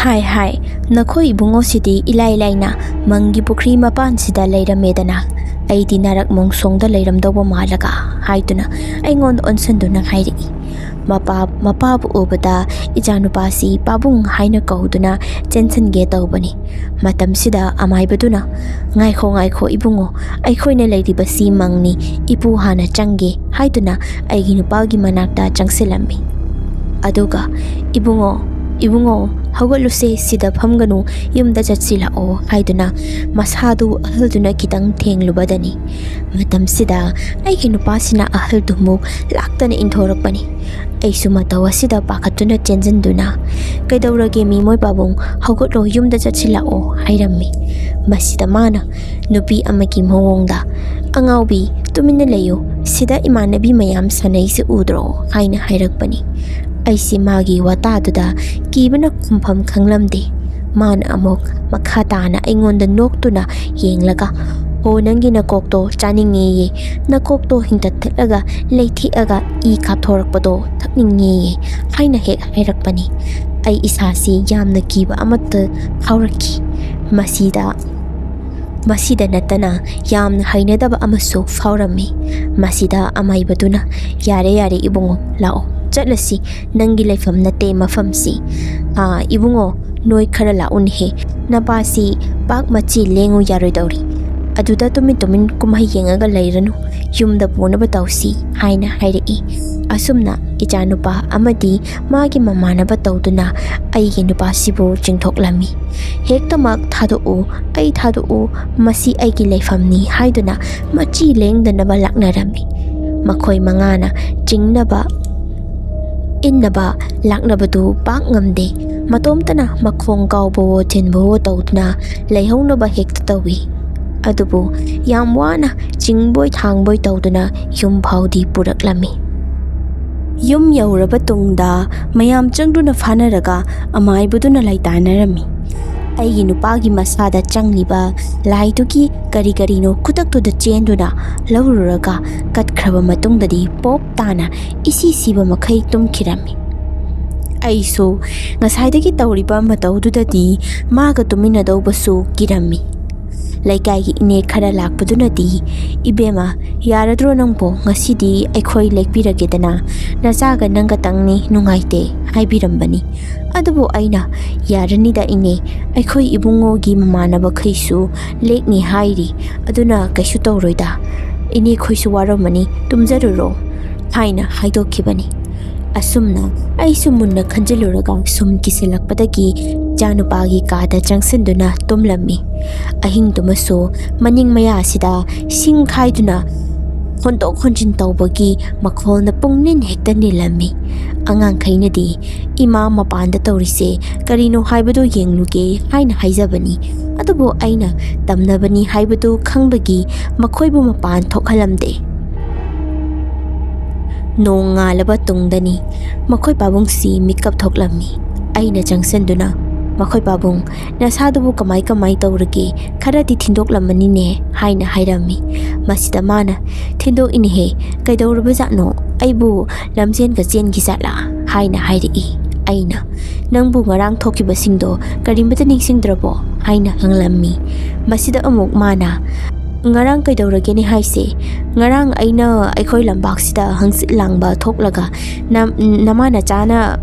"ꯍꯥꯏ, ꯍꯥꯏ, ꯅꯈꯣꯏ ꯏꯕꯨꯡꯉꯣꯁꯤꯗꯤ ꯏꯂꯥꯏ ꯂꯥꯏꯅ ꯃꯪꯒꯤ ꯄꯨꯈ꯭ꯔꯤ ꯃꯄꯥꯟꯁꯤꯗ ꯂꯩꯔꯝꯃꯦꯗꯅ, ꯑꯩꯗꯤ ꯅꯥꯔꯛ ꯃꯣꯡꯁꯣꯡꯗ ꯂꯩꯔꯝꯗꯧꯕ ꯃꯥꯜꯂꯒ" ꯍꯥꯏꯗꯨꯅ ꯑꯩꯉꯣꯟꯗ ꯑꯣꯟꯁꯤꯟꯗꯨꯅ ꯍꯥꯏꯔꯛꯏ꯫ ꯃꯄꯥ-, ꯃꯄꯥꯕꯨ ꯎꯕꯗ ꯏꯆꯥꯅꯨꯄꯥꯁꯤ ꯄꯥꯕꯨꯡ ꯍꯥꯏꯅ ꯀꯧꯗꯨꯅ ꯆꯦꯟꯁꯤꯟꯒꯦ ꯇꯧꯕꯅꯤ꯫ ꯃꯇꯝꯁꯤꯗ ꯑꯃꯥꯏꯕꯗꯨꯅ, "ꯉꯥꯏꯈꯣ, ꯉꯥꯏꯈꯣ ꯏꯕꯨꯡꯉꯣ, ꯑꯩꯈꯣꯏꯅ ꯂꯩꯔꯤꯕꯁꯤ ꯃꯪꯅꯤ, ꯏꯄꯨ ꯍꯥꯟꯅ ꯆꯪꯒꯦ" ꯍꯥꯏꯗꯨꯅ ꯑꯩꯒꯤ ꯅꯨꯄꯥꯒꯤ ꯃꯅꯥꯛꯇ ꯆꯪꯁꯤꯜꯂꯝꯃꯤ꯫ ꯑꯗꯨꯒ, "ꯏꯕꯨꯡꯉꯣ, ꯏꯕꯨꯡꯉꯣ, ꯍꯧꯒꯠꯂꯨꯁꯦ, ꯁꯤꯗ ꯐꯝꯒꯅꯨ, ꯌꯨꯝꯗ ꯆꯠꯁꯤꯜꯂꯛꯑꯣ" ꯍꯥꯏꯗꯨꯅ ꯃꯁꯥꯗꯨ ꯑꯍꯜꯗꯨꯅ ꯈꯤꯇꯪ ꯊꯦꯡꯂꯨꯕꯗꯅꯤ꯫ ꯃꯇꯝꯁꯤꯗ ꯑꯩꯒꯤ ꯅꯨꯄꯥꯁꯤꯅ ꯑꯍꯜꯗꯨꯃꯨꯛ ꯂꯥꯛꯇꯅ ꯏꯟꯊꯣꯔꯛꯄꯅꯤ꯫ ꯑꯩꯁꯨ ꯃꯇꯧ ꯑꯁꯤꯗ ꯄꯥꯈꯠꯇꯨꯅ ꯆꯦꯟꯁꯤꯟꯗꯨꯅ, "ꯀꯩꯗꯧꯔꯒꯦ ꯃꯤꯃꯣꯏ ꯄꯥꯕꯨꯡ, ꯍꯧꯒꯠꯂꯣ, ꯌꯨꯝꯗ ꯆꯠꯁꯤꯜꯂꯛꯑꯣ" ꯍꯥꯏꯔꯝꯃꯤ꯫ ꯃꯁꯤꯗ ꯃꯥꯅ ꯅꯨꯄꯤ ꯑꯃꯒꯤ ꯃꯑꯣꯡꯗ, "ꯑꯉꯥꯎꯕꯤ, ꯇꯨꯃꯤꯟꯅ ꯂꯩꯌꯨ, ꯁꯤꯗ ꯏꯃꯥꯟꯅꯕꯤ ꯃꯌꯥꯝ ꯁꯥꯟꯅꯩꯁꯦ ꯎꯗ꯭ꯔꯣ?" ꯍꯥꯏꯅ ꯍꯥꯏꯔꯛꯄꯅꯤ꯫ ꯑꯩꯁꯤ ꯃꯥꯒꯤ ꯋꯥꯇꯥꯗꯨꯗ ꯀꯤꯕꯅ ꯈꯨꯝꯐꯝ ꯈꯪꯂꯝꯗꯦ꯫ ꯃꯥꯅ ꯑꯃꯨꯛ ꯃꯈꯥ ꯇꯥꯅ ꯑꯩꯉꯣꯟꯗ ꯅꯣꯛꯇꯨꯅ ꯌꯦꯡꯂꯒ, "ꯍꯣ, ꯅꯪꯒꯤ ꯅꯀꯣꯛꯇꯣ ꯆꯥꯅꯤꯡꯉꯦꯌꯦ, ꯅꯀꯣꯛꯇꯣ ꯍꯤꯡꯇꯠ ꯊꯠꯂꯒ ꯂꯩꯊꯦꯛꯑꯒ ꯏ ꯀꯥꯞꯊꯣꯔꯛꯄꯗꯣ ꯊꯛꯅꯤꯡꯉꯦꯌꯦ" ꯍꯥꯏꯅ ꯍꯦꯛ ꯍꯥꯏꯔꯛꯄꯅꯤ꯫ ꯑꯩ ꯏꯁꯥꯁꯤ ꯌꯥꯝꯅ ꯀꯤꯕ ꯑꯃꯠꯇ ꯐꯥꯎꯔꯛꯈꯤ꯫ ꯃꯁꯤꯗ ꯃꯁꯤꯗ ꯅꯠꯇꯅ ꯌꯥꯝꯅ ꯍꯩꯅꯗꯕ ꯑꯃꯁꯨ ꯐꯥꯎꯔꯝꯃꯤ꯫ ꯃꯁꯤꯗ ꯑꯃꯥꯏꯕꯗꯨꯅ, "ꯌꯥꯔꯦ, ꯌꯥꯔꯦ ꯏꯕꯨꯡꯉꯣ, ꯂꯥꯛꯑꯣ, ꯆꯠꯂꯁꯤ꯫ ꯅꯪꯒꯤ ꯂꯩꯐꯝ ꯅꯠꯇꯦ ꯃꯐꯝꯁꯤ꯫ ꯑꯥ, ꯏꯕꯨꯡꯉꯣ, ꯅꯣꯏ ꯈꯔ ꯂꯥꯛꯎꯅꯦꯍꯦ꯫ ꯅꯄꯥꯁꯤ ꯄꯥꯛ ꯃꯆꯤ ꯂꯦꯡꯉꯨ ꯌꯥꯔꯣꯏꯗꯧꯔꯤ꯫ ꯑꯗꯨꯗ ꯇꯨꯃꯤꯟ ꯇꯨꯃꯤꯟ ꯀꯨꯝꯍꯩ ꯌꯦꯡꯉꯒ ꯂꯩꯔꯅꯨ, ꯌꯨꯝꯗ ꯄꯨꯅꯕ ꯇꯧꯁꯤ" ꯍꯥꯏꯅ ꯍꯥꯏꯔꯛꯏ꯫ ꯑꯁꯨꯝꯅ ꯏꯆꯥꯅꯨꯄꯥ ꯑꯃꯗꯤ ꯃꯥꯒꯤ ꯃꯃꯥꯟꯅꯕ ꯇꯧꯗꯨꯅ ꯑꯩꯒꯤ ꯅꯨꯄꯥꯁꯤꯕꯨ ꯆꯤꯡꯊꯣꯛꯂꯝꯃꯤ꯫ "ꯍꯦꯛꯇꯃꯛ ꯊꯥꯗꯣꯛꯎ, ꯑꯩ ꯊꯥꯗꯣꯛꯎ, ꯃꯁꯤ ꯑꯩꯒꯤ ꯂꯩꯐꯝꯅꯤ" ꯍꯥꯏꯗꯨꯅ ꯃꯆꯤ ꯂꯦꯡꯗꯅꯕ ꯂꯥꯛꯅꯔꯝꯃꯤ꯫ ꯃꯈꯣꯏ ꯃꯉꯥꯅ ꯆꯤꯡꯅꯕ, ꯏꯟꯅꯕ ꯂꯥꯛꯅꯕꯗꯨ ꯄꯥꯛ ꯉꯝꯗꯦ꯫ ꯃꯇꯣꯝꯇꯅ ꯃꯈꯣꯡ ꯀꯥꯎꯕꯋꯣ ꯊꯤꯟꯕꯋꯣ ꯇꯧꯗꯨꯅ ꯂꯩꯍꯧꯅꯕ ꯍꯦꯛꯇ ꯇꯧꯏ꯫ ꯑꯗꯨꯕꯨ ꯌꯥꯝ ꯋꯥꯅ ꯆꯤꯡꯕꯣꯏ ꯊꯥꯡꯕꯣꯏ ꯇꯧꯗꯨꯅ ꯌꯨꯝ ꯐꯥꯎꯗꯤ ꯄꯨꯔꯛꯂꯝꯃꯤ꯫ ꯌꯨꯝ ꯌꯧꯔꯕ ꯇꯨꯡꯗ ꯃꯌꯥꯝ ꯆꯪꯗꯨꯅ ꯐꯥꯅꯔꯒ ꯑꯃꯥꯏꯕꯗꯨꯅ ꯂꯩꯇꯥꯅꯔꯝꯃꯤ꯫ ꯑꯩꯒꯤ ꯅꯨꯄꯥꯒꯤ ꯃꯁꯥꯗ ꯆꯪꯂꯤꯕ ꯂꯥꯏꯗꯨꯒꯤ ꯀꯔꯤ ꯀꯔꯤꯅꯣ ꯈꯨꯗꯛꯇꯨꯗ ꯆꯦꯟꯗꯨꯅ ꯂꯧꯔꯨꯔꯒ ꯀꯠꯈ꯭ꯔꯕ ꯃꯇꯨꯡꯗꯗꯤ ꯄꯣꯞ ꯇꯥꯅ ꯏꯁꯤ ꯁꯤꯕ ꯃꯈꯩ ꯇꯨꯝꯈꯤꯔꯝꯃꯤ꯫ ꯑꯩꯁꯨ ꯉꯁꯥꯏꯗꯒꯤ ꯇꯧꯔꯤꯕ ꯃꯇꯧꯗꯨꯗꯗꯤ ꯃꯥꯒ ꯇꯨꯃꯤꯟꯅꯗꯧꯕꯁꯨ ꯀꯤꯔꯝꯃꯤ꯫ ꯂꯩꯀꯥꯏꯒꯤ ꯏꯅꯦ ꯈꯔ ꯂꯥꯛꯄꯗꯨꯅꯗꯤ, "ꯏꯕꯦꯝꯃ, ꯌꯥꯔꯗ꯭ꯔꯣ ꯅꯪꯕꯣ? ꯉꯁꯤꯗꯤ ꯑꯩꯈꯣꯏ ꯂꯦꯛꯄꯤꯔꯒꯦꯗꯅ, ꯅꯆꯥꯒ ꯅꯪꯒꯇꯪꯅꯤ, ꯅꯨꯡꯉꯥꯏꯇꯦ" ꯍꯥꯏꯕꯤꯔꯝꯕꯅꯤ꯫ ꯑꯗꯨꯕꯨ ꯑꯩꯅ, "ꯌꯥꯔꯅꯤꯗ ꯏꯅꯦ, ꯑꯩꯈꯣꯏ ꯏꯕꯨꯡꯉꯣꯒꯤ ꯃꯃꯥꯟꯅꯕꯈꯩꯁꯨ ꯂꯦꯛꯅꯤ ꯍꯥꯏꯔꯤ, ꯑꯗꯨꯅ ꯀꯩꯁꯨ ꯇꯧꯔꯣꯏꯗ꯫ ꯏꯅꯦꯈꯣꯏꯁꯨ ꯋꯥꯔꯝꯃꯅꯤ, ꯇꯨꯝꯖꯔꯨꯔꯣ" ꯍꯥꯏꯅ ꯍꯥꯏꯗꯣꯛꯈꯤꯕꯅꯤ꯫ ꯑꯁꯨꯝꯅ ꯑꯩꯁꯨ ꯃꯨꯟꯅ ꯈꯟꯖꯤꯜꯂꯨꯔꯒ ꯁꯨꯝ ꯀꯤꯁꯤꯜꯂꯛꯄꯗꯒꯤ ꯏꯆꯥꯅꯨꯄꯥꯒꯤ ꯀꯥꯗ ꯆꯪꯁꯤꯟꯗꯨꯅ ꯇꯨꯝꯂꯝꯃꯤ꯫ ꯑꯍꯤꯡꯗꯨꯃꯁꯨ ꯃꯅꯤꯡ ꯃꯌꯥꯁꯤꯗ ꯁꯤꯡ ꯈꯥꯏꯗꯨꯅ ꯍꯣꯟꯗꯣꯛ ꯍꯣꯟꯖꯤꯟ ꯇꯧꯕꯒꯤ ꯃꯈꯣꯜꯅ ꯄꯨꯡꯅꯤꯟ ꯍꯦꯛꯇ ꯅꯤꯜꯂꯝꯃꯤ꯫ ꯑꯉꯥꯡꯈꯩꯅꯗꯤ, "ꯏꯃꯥ ꯃꯄꯥꯟꯗ ꯇꯧꯔꯤꯁꯦ ꯀꯔꯤꯅꯣ ꯍꯥꯏꯕꯗꯨ ꯌꯦꯡꯂꯨꯒꯦ" ꯍꯥꯏꯅ ꯍꯥꯏꯖꯕꯅꯤ꯫ ꯑꯗꯨꯕꯨ ꯑꯩꯅ ꯇꯝꯅꯕꯅꯤ ꯍꯥꯏꯕꯗꯨ ꯈꯪꯕꯒꯤ ꯃꯈꯣꯏꯕꯨ ꯃꯄꯥꯟ ꯊꯣꯛꯍꯜꯂꯝꯗꯦ꯫ ꯅꯣꯡ ꯉꯥꯜꯂꯕ ꯇꯨꯡꯗꯅꯤ ꯃꯈꯣꯏ ꯄꯥꯕꯨꯡꯁꯤ ꯃꯤꯀꯞ ꯊꯣꯛꯂꯝꯃꯤ꯫ ꯑꯩꯅ ꯆꯪꯁꯤꯟꯗꯨꯅ, "ꯃꯈꯣꯏ ꯄꯥꯕꯨꯡ, ꯅꯁꯥꯗꯨꯕꯨ ꯀꯃꯥꯏ ꯀꯃꯥꯏ ꯇꯧꯔꯒꯦ? ꯈꯔꯗꯤ ꯊꯤꯟꯗꯣꯛꯂꯝꯃꯅꯤꯅꯦ" ꯍꯥꯏꯅ ꯍꯥꯏꯔꯝꯃꯤ꯫ ꯃꯁꯤꯗ ꯃꯥꯅ, "ꯊꯤꯟꯗꯣꯛꯏꯅꯦꯍꯦ, ꯀꯩꯗꯧꯔꯕꯖꯥꯠꯅꯣ? ꯑꯩꯕꯨ ꯂꯝꯖꯦꯟꯒ ꯆꯦꯟꯈꯤ ꯖꯥꯠꯂꯥ?" ꯍꯥꯏꯅ ꯍꯥꯏꯔꯛꯏ꯫ ꯑꯩꯅ, "ꯅꯪꯕꯨ ꯉꯔꯥꯡ ꯊꯣꯛꯈꯤꯕꯁꯤꯡꯗꯣ ꯀꯔꯤꯃꯇ ꯅꯤꯡꯁꯤꯡꯗ꯭ꯔꯕꯣ?" ꯍꯥꯏꯅ ꯍꯪꯂꯝꯃꯤ꯫ ꯃꯁꯤꯗ ꯑꯃꯨꯛ ꯃꯥꯅ, "ꯉꯔꯥꯡ ꯀꯩꯗꯧꯔꯒꯦꯅꯦ ꯍꯥꯏꯁꯦ? ꯉꯔꯥꯡ ꯑꯩꯅ ꯑꯩꯈꯣꯏ ꯂꯝꯄꯥꯛꯁꯤꯗ ꯍꯪꯆꯤꯠ ꯂꯥꯡꯕ ꯊꯣꯛꯂꯒ ꯅ-, ꯅꯃꯥ ꯅꯆꯥꯅ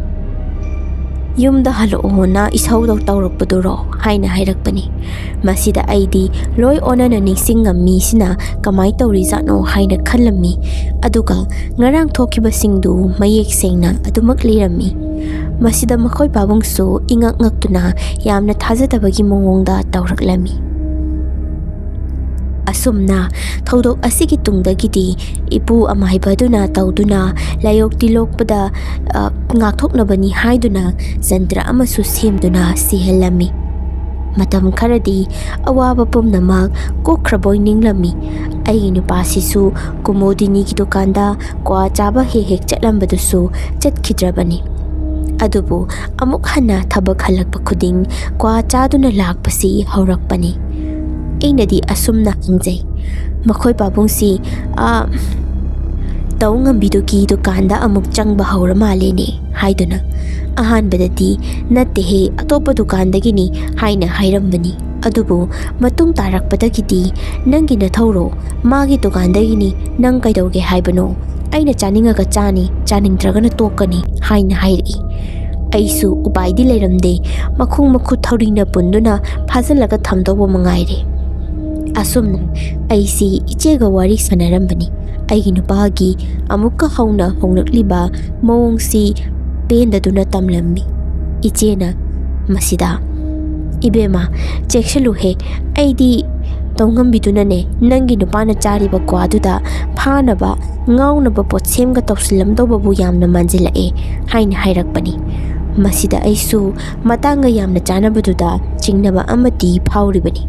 ꯌꯨꯝꯗ ꯍꯜꯂꯛꯑꯣꯅ ꯏꯁꯧꯗꯣ ꯇꯧꯔꯛꯄꯗꯨꯔꯣ?" ꯍꯥꯏꯅ ꯍꯥꯏꯔꯛꯄꯅꯤ꯫ ꯃꯁꯤꯗ ꯑꯩꯗꯤ ꯂꯣꯏ ꯑꯣꯟꯅꯅ ꯅꯤꯡꯁꯤꯡꯉꯝꯃꯤꯁꯤꯅ ꯀꯃꯥꯏ ꯇꯧꯔꯤꯖꯥꯠꯅꯣ ꯍꯥꯏꯅ ꯈꯜꯂꯝꯃꯤ꯫ ꯑꯗꯨꯒ ꯉꯔꯥꯡ ꯊꯣꯛꯈꯤꯕꯁꯤꯡꯗꯨ ꯃꯌꯦꯛ ꯁꯦꯡꯅ ꯑꯗꯨꯃꯛ ꯂꯩꯔꯝꯃꯤ꯫ ꯃꯁꯤꯗ ꯃꯈꯣꯏ ꯄꯥꯕꯨꯡꯁꯨ ꯏꯉꯛ ꯉꯛꯇꯨꯅ ꯌꯥꯝꯅ ꯊꯥꯖꯗꯕꯒꯤ ꯃꯑꯣꯡꯗ ꯇꯧꯔꯛꯂꯝꯃꯤ꯫ ꯑꯁꯨꯝꯅ ꯊꯧꯗꯣꯛ ꯑꯁꯤꯒꯤ ꯇꯨꯡꯗꯒꯤꯗꯤ ꯏꯄꯨ ꯑꯃꯥꯏꯕꯗꯨꯅ ꯇꯧꯗꯨꯅ ꯂꯥꯏꯑꯣꯛꯇꯤ ꯂꯣꯛꯄꯗ, ꯑ, ꯉꯥꯛꯊꯣꯛꯅꯕꯅꯤ ꯍꯥꯏꯗꯨꯅ ꯖꯟꯇ꯭ꯔ ꯑꯃꯁꯨ ꯁꯦꯝꯗꯨꯅ ꯁꯤꯍꯜꯂꯝꯃꯤ꯫ ꯃꯇꯝ ꯈꯔꯗꯤ ꯑꯋꯥꯕ ꯄꯨꯝꯅꯃꯛ ꯀꯣꯛꯈ꯭ꯔꯕꯣꯏ ꯅꯤꯡꯂꯝꯃꯤ꯫ ꯑꯩꯒꯤ ꯅꯨꯄꯥꯁꯤꯁꯨ ꯀꯨꯃꯣꯗꯤꯅꯤꯒꯤ ꯗꯨꯀꯥꯟꯗ ꯀ꯭ꯋꯥ ꯆꯥꯕ ꯍꯦꯛ ꯍꯦꯛ ꯆꯠꯂꯝꯕꯗꯨꯁꯨ ꯆꯠꯈꯤꯗ꯭ꯔꯕꯅꯤ꯫ ꯑꯗꯨꯕꯨ ꯑꯃꯨꯛ ꯍꯟꯅ ꯊꯕꯛ ꯍꯜꯂꯛꯄ ꯈꯨꯗꯤꯡ ꯀ꯭ꯋꯥ ꯆꯥꯗꯨꯅ ꯂꯥꯛꯄꯁꯤ ꯍꯧꯔꯛꯄꯅꯤ꯫ ꯑꯩꯅꯗꯤ ꯑꯁꯨꯝꯅ ꯍꯪꯖꯩ, "ꯃꯈꯣꯏ ꯄꯥꯕꯨꯡꯁꯤ, ꯑꯥ, ꯇꯧ ꯉꯝꯕꯤꯗꯨꯒꯤ ꯗꯨꯀꯥꯟꯗ ꯑꯃꯨꯛ ꯆꯪꯕ ꯍꯧꯔ ꯃꯥꯜꯂꯦꯅꯦ?" ꯍꯥꯏꯗꯨꯅ꯫ ꯑꯍꯥꯟꯕꯗꯗꯤ, "ꯅꯠꯇꯦꯍꯦ, ꯑꯇꯣꯞꯄ ꯗꯨꯀꯥꯟꯗꯒꯤꯅꯤ" ꯍꯥꯏꯅ ꯍꯥꯏꯔꯝꯕꯅꯤ꯫ ꯑꯗꯨꯕꯨ ꯃꯇꯨꯡ ꯇꯥꯔꯛꯄꯗꯒꯤꯗꯤ, "ꯅꯪꯒꯤ ꯅꯊꯧꯔꯣ? ꯃꯥꯒꯤ ꯗꯨꯀꯥꯟꯗꯒꯤꯅꯤ, ꯅꯪ ꯀꯩꯗꯧꯒꯦ ꯍꯥꯏꯕꯅꯣ? ꯑꯩꯅ ꯆꯥꯅꯤꯡꯉꯒ ꯆꯥꯅꯤ, ꯆꯥꯅꯤꯡꯗ꯭ꯔꯒꯅ ꯇꯣꯛꯀꯅꯤ" ꯍꯥꯏꯅ ꯍꯥꯏꯔꯛꯏ꯫ ꯑꯩꯁꯨ ꯎꯄꯥꯏꯗꯤ ꯂꯩꯔꯝꯗꯦ, ꯃꯈꯣꯡ ꯃꯈꯨꯠ ꯊꯧꯔꯤꯅ ꯄꯨꯟꯗꯨꯅ ꯐꯥꯖꯤꯜꯂꯒ ꯊꯝꯗꯧꯕ ꯃꯉꯥꯏꯔꯦ꯫ ꯑꯁꯨꯝꯅ ꯑꯩꯁꯤ ꯏꯆꯦꯒ ꯋꯥꯔꯤ ꯁꯥꯟꯅꯔꯝꯕꯅꯤ꯫ ꯑꯩꯒꯤ ꯅꯨꯄꯥꯒꯤ ꯑꯃꯨꯛꯀ ꯍꯧꯅ ꯍꯣꯡꯂꯛꯂꯤꯕ ꯃꯑꯣꯡꯁꯤ ꯄꯦꯟꯗꯗꯨꯅ ꯇꯝꯂꯝꯃꯤ꯫ ꯏꯆꯦꯅ ꯃꯁꯤꯗ, "ꯏꯕꯦꯝꯃ, ꯆꯦꯛꯁꯤꯜꯂꯨꯍꯦ, ꯑꯩꯗꯤ ꯇꯧꯉꯝꯕꯤꯗꯨꯅꯅꯦ ꯅꯪꯒꯤ ꯅꯨꯄꯥꯅ ꯆꯥꯔꯤꯕ ꯀ꯭ꯋꯥꯗꯨꯗ ꯐꯥꯅꯕ ꯉꯥꯎꯅꯕ ꯄꯣꯠꯁꯦꯝꯒ ꯇꯧꯁꯤꯜꯂꯝꯗꯧꯕꯕꯨ ꯌꯥꯝꯅ ꯃꯥꯟꯁꯤꯜꯂꯛꯑꯦ" ꯍꯥꯏꯅ ꯍꯥꯏꯔꯛꯄꯅꯤ꯫ ꯃꯁꯤꯗ ꯑꯩꯁꯨ ꯃꯇꯥꯡꯒ ꯌꯥꯝꯅ ꯆꯥꯅꯕꯗꯨꯗ ꯆꯤꯡꯅꯕ ꯑꯃꯗꯤ ꯐꯥꯎꯔꯤꯕꯅꯤ꯫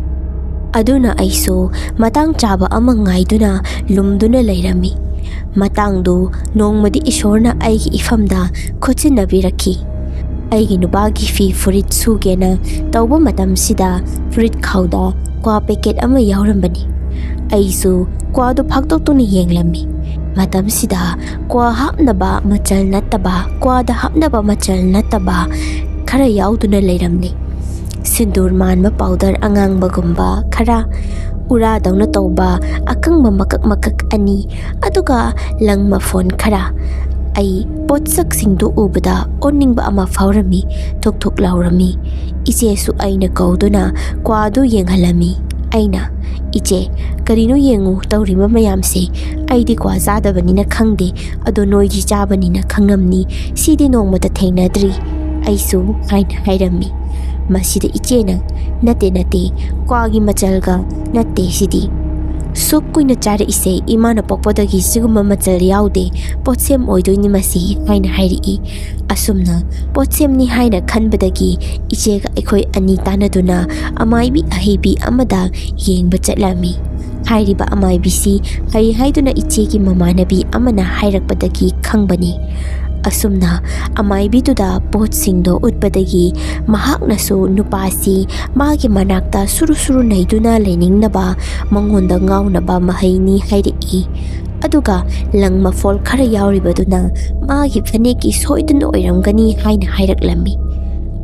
ꯑꯗꯨꯅ ꯑꯩꯁꯨ ꯃꯇꯥꯡ ꯆꯥꯕ ꯑꯃ ꯉꯥꯏꯗꯨꯅ ꯂꯨꯝꯗꯨꯅ ꯂꯩꯔꯝꯃꯤ꯫ ꯃꯇꯥꯡꯗꯨ ꯅꯣꯡꯃꯗꯤ ꯏꯁꯣꯔꯅ ꯑꯩꯒꯤ ꯏꯐꯝꯗ ꯈꯨꯠꯁꯤꯟꯅꯕꯤꯔꯛꯈꯤ꯫ ꯑꯩꯒꯤ ꯅꯨꯄꯥꯒꯤ ꯐꯤ ꯐꯨꯔꯤꯠ ꯁꯨꯒꯦꯅ ꯇꯧꯕ ꯃꯇꯝꯁꯤꯗ ꯐꯨꯔꯤꯠ ꯈꯥꯎꯗ ꯀ꯭ꯋꯥ ꯄꯦꯀꯦꯠ ꯑꯃ ꯌꯥꯎꯔꯝꯕꯅꯤ꯫ ꯑꯩꯁꯨ ꯀ꯭ꯋꯥꯗꯨ ꯐꯥꯛꯇꯣꯛꯇꯨꯅ ꯌꯦꯡꯂꯝꯃꯤ꯫ ꯃꯇꯝꯁꯤꯗ ꯀ꯭ꯋꯥ ꯍꯥꯞꯅꯕ ꯃꯆꯜ ꯅꯠꯇꯕ, ꯀ꯭ꯋꯥꯗ ꯍꯥꯞꯅꯕ ꯃꯆꯜ ꯅꯠꯇꯕ ꯈꯔ ꯌꯥꯎꯗꯨꯅ ꯂꯩꯔꯝꯂꯤ꯫ ꯁꯤꯟꯗꯨꯔ ꯃꯥꯟꯕ ꯄꯥꯎꯗꯔ ꯑꯉꯥꯡꯕꯒꯨꯝꯕ ꯈꯔ, ꯎꯔꯥꯗꯧꯅ ꯇꯧꯕ ꯑꯀꯪꯕ ꯃꯀꯛ ꯃꯀꯛ ꯑꯅꯤ, ꯑꯗꯨꯒ ꯂꯪ ꯃꯐꯣꯟ ꯈꯔ꯫ ꯑꯩ ꯄꯣꯠꯁꯛꯁꯤꯡꯗꯨ ꯎꯕꯗ ꯑꯣꯟꯅꯤꯡꯕ ꯑꯃ ꯐꯥꯎꯔꯝꯃꯤ, ꯊꯨꯛ ꯊꯨꯛ ꯂꯥꯎꯔꯝꯃꯤ꯫ ꯏꯆꯦꯁꯨ ꯑꯩꯅ ꯀꯧꯗꯨꯅ ꯀ꯭ꯋꯥꯗꯨ ꯌꯦꯡꯍꯜꯂꯝꯃꯤ꯫ ꯑꯩꯅ, "ꯏꯆꯦ, ꯀꯔꯤꯅꯣ ꯌꯦꯡꯉꯨ ꯇꯧꯔꯤꯕ ꯃꯌꯥꯝꯁꯦ? ꯑꯩꯗꯤ ꯀ꯭ꯋꯥ ꯆꯥꯗꯕꯅꯤꯅ ꯈꯪꯗꯦ, ꯑꯗꯣ ꯅꯣꯏꯗꯤ ꯆꯥꯕꯅꯤꯅ ꯈꯪꯉꯝꯅꯤ, ꯁꯤꯗꯤ ꯅꯣꯡꯃꯇ ꯊꯦꯡꯅꯗ꯭ꯔꯤ ꯑꯩꯁꯨ" ꯍꯥꯏꯅ ꯍꯥꯏꯔꯝꯃꯤ꯫ ꯃꯁꯤꯗ ꯏꯆꯦꯅ, "ꯅꯠꯇꯦ, ꯅꯠꯇꯦ, ꯀ꯭ꯋꯥꯒꯤ ꯃꯆꯜꯒ ꯅꯠꯇꯦ ꯁꯤꯗꯤ꯫ ꯁꯨꯛ ꯀꯨꯏꯅ ꯆꯥꯔꯛꯏꯁꯦ ꯏꯃꯥꯅ ꯄꯣꯛꯄꯗꯒꯤ ꯁꯤꯒꯨꯝꯕ ꯃꯆꯜ ꯌꯥꯎꯗꯦ, ꯄꯣꯠꯁꯦꯝ ꯑꯣꯏꯗꯣꯏꯅꯤ ꯃꯁꯤ" ꯍꯥꯏꯅ ꯍꯥꯏꯔꯛꯏ꯫ ꯑꯁꯨꯝꯅ ꯄꯣꯠꯁꯦꯝꯅꯤ ꯍꯥꯏꯅ ꯈꯟꯕꯗꯒꯤ ꯏꯆꯦꯒ ꯑꯩꯈꯣꯏ ꯑꯅꯤ ꯇꯥꯟꯅꯗꯨꯅ ꯑꯃꯥꯏꯕꯤ ꯑꯍꯩꯕꯤ ꯑꯃꯗ ꯌꯦꯡꯕ ꯆꯠꯂꯝꯃꯤ꯫ ꯍꯥꯏꯔꯤꯕ ꯑꯃꯥꯏꯕꯤꯁꯤ ꯐꯩ ꯍꯥꯏꯗꯨꯅ ꯏꯆꯦꯒꯤ ꯃꯃꯥꯟꯅꯕꯤ ꯑꯃꯅ ꯍꯥꯏꯔꯛꯄꯗꯒꯤ ꯈꯪꯕꯅꯤ꯫ ꯑꯁꯨꯝꯅ ꯑꯃꯥꯏꯕꯤꯗꯨꯗ ꯄꯣꯠꯁꯤꯡꯗꯣ ꯎꯠꯄꯗꯒꯤ ꯃꯍꯥꯛꯅꯁꯨ ꯅꯨꯄꯥꯁꯤ ꯃꯥꯒꯤ ꯃꯅꯥꯛꯇ ꯁꯨꯔꯨ ꯁꯨꯔꯨ ꯅꯩꯗꯨꯅ ꯂꯩꯅꯤꯡꯅꯕ, ꯃꯉꯣꯟꯗ ꯉꯥꯎꯅꯕ ꯃꯍꯩꯅꯤ ꯍꯥꯏꯔꯛꯏ꯫ ꯑꯗꯨꯒ ꯂꯪ ꯃꯐꯣꯜ ꯈꯔ ꯌꯥꯎꯔꯤꯕꯗꯨꯅ ꯃꯥꯒꯤ ꯐꯅꯦꯛꯀꯤ ꯁꯣꯏꯗꯅ ꯑꯣꯏꯔꯝꯒꯅꯤ ꯍꯥꯏꯅ ꯍꯥꯏꯔꯛꯂꯝꯃꯤ꯫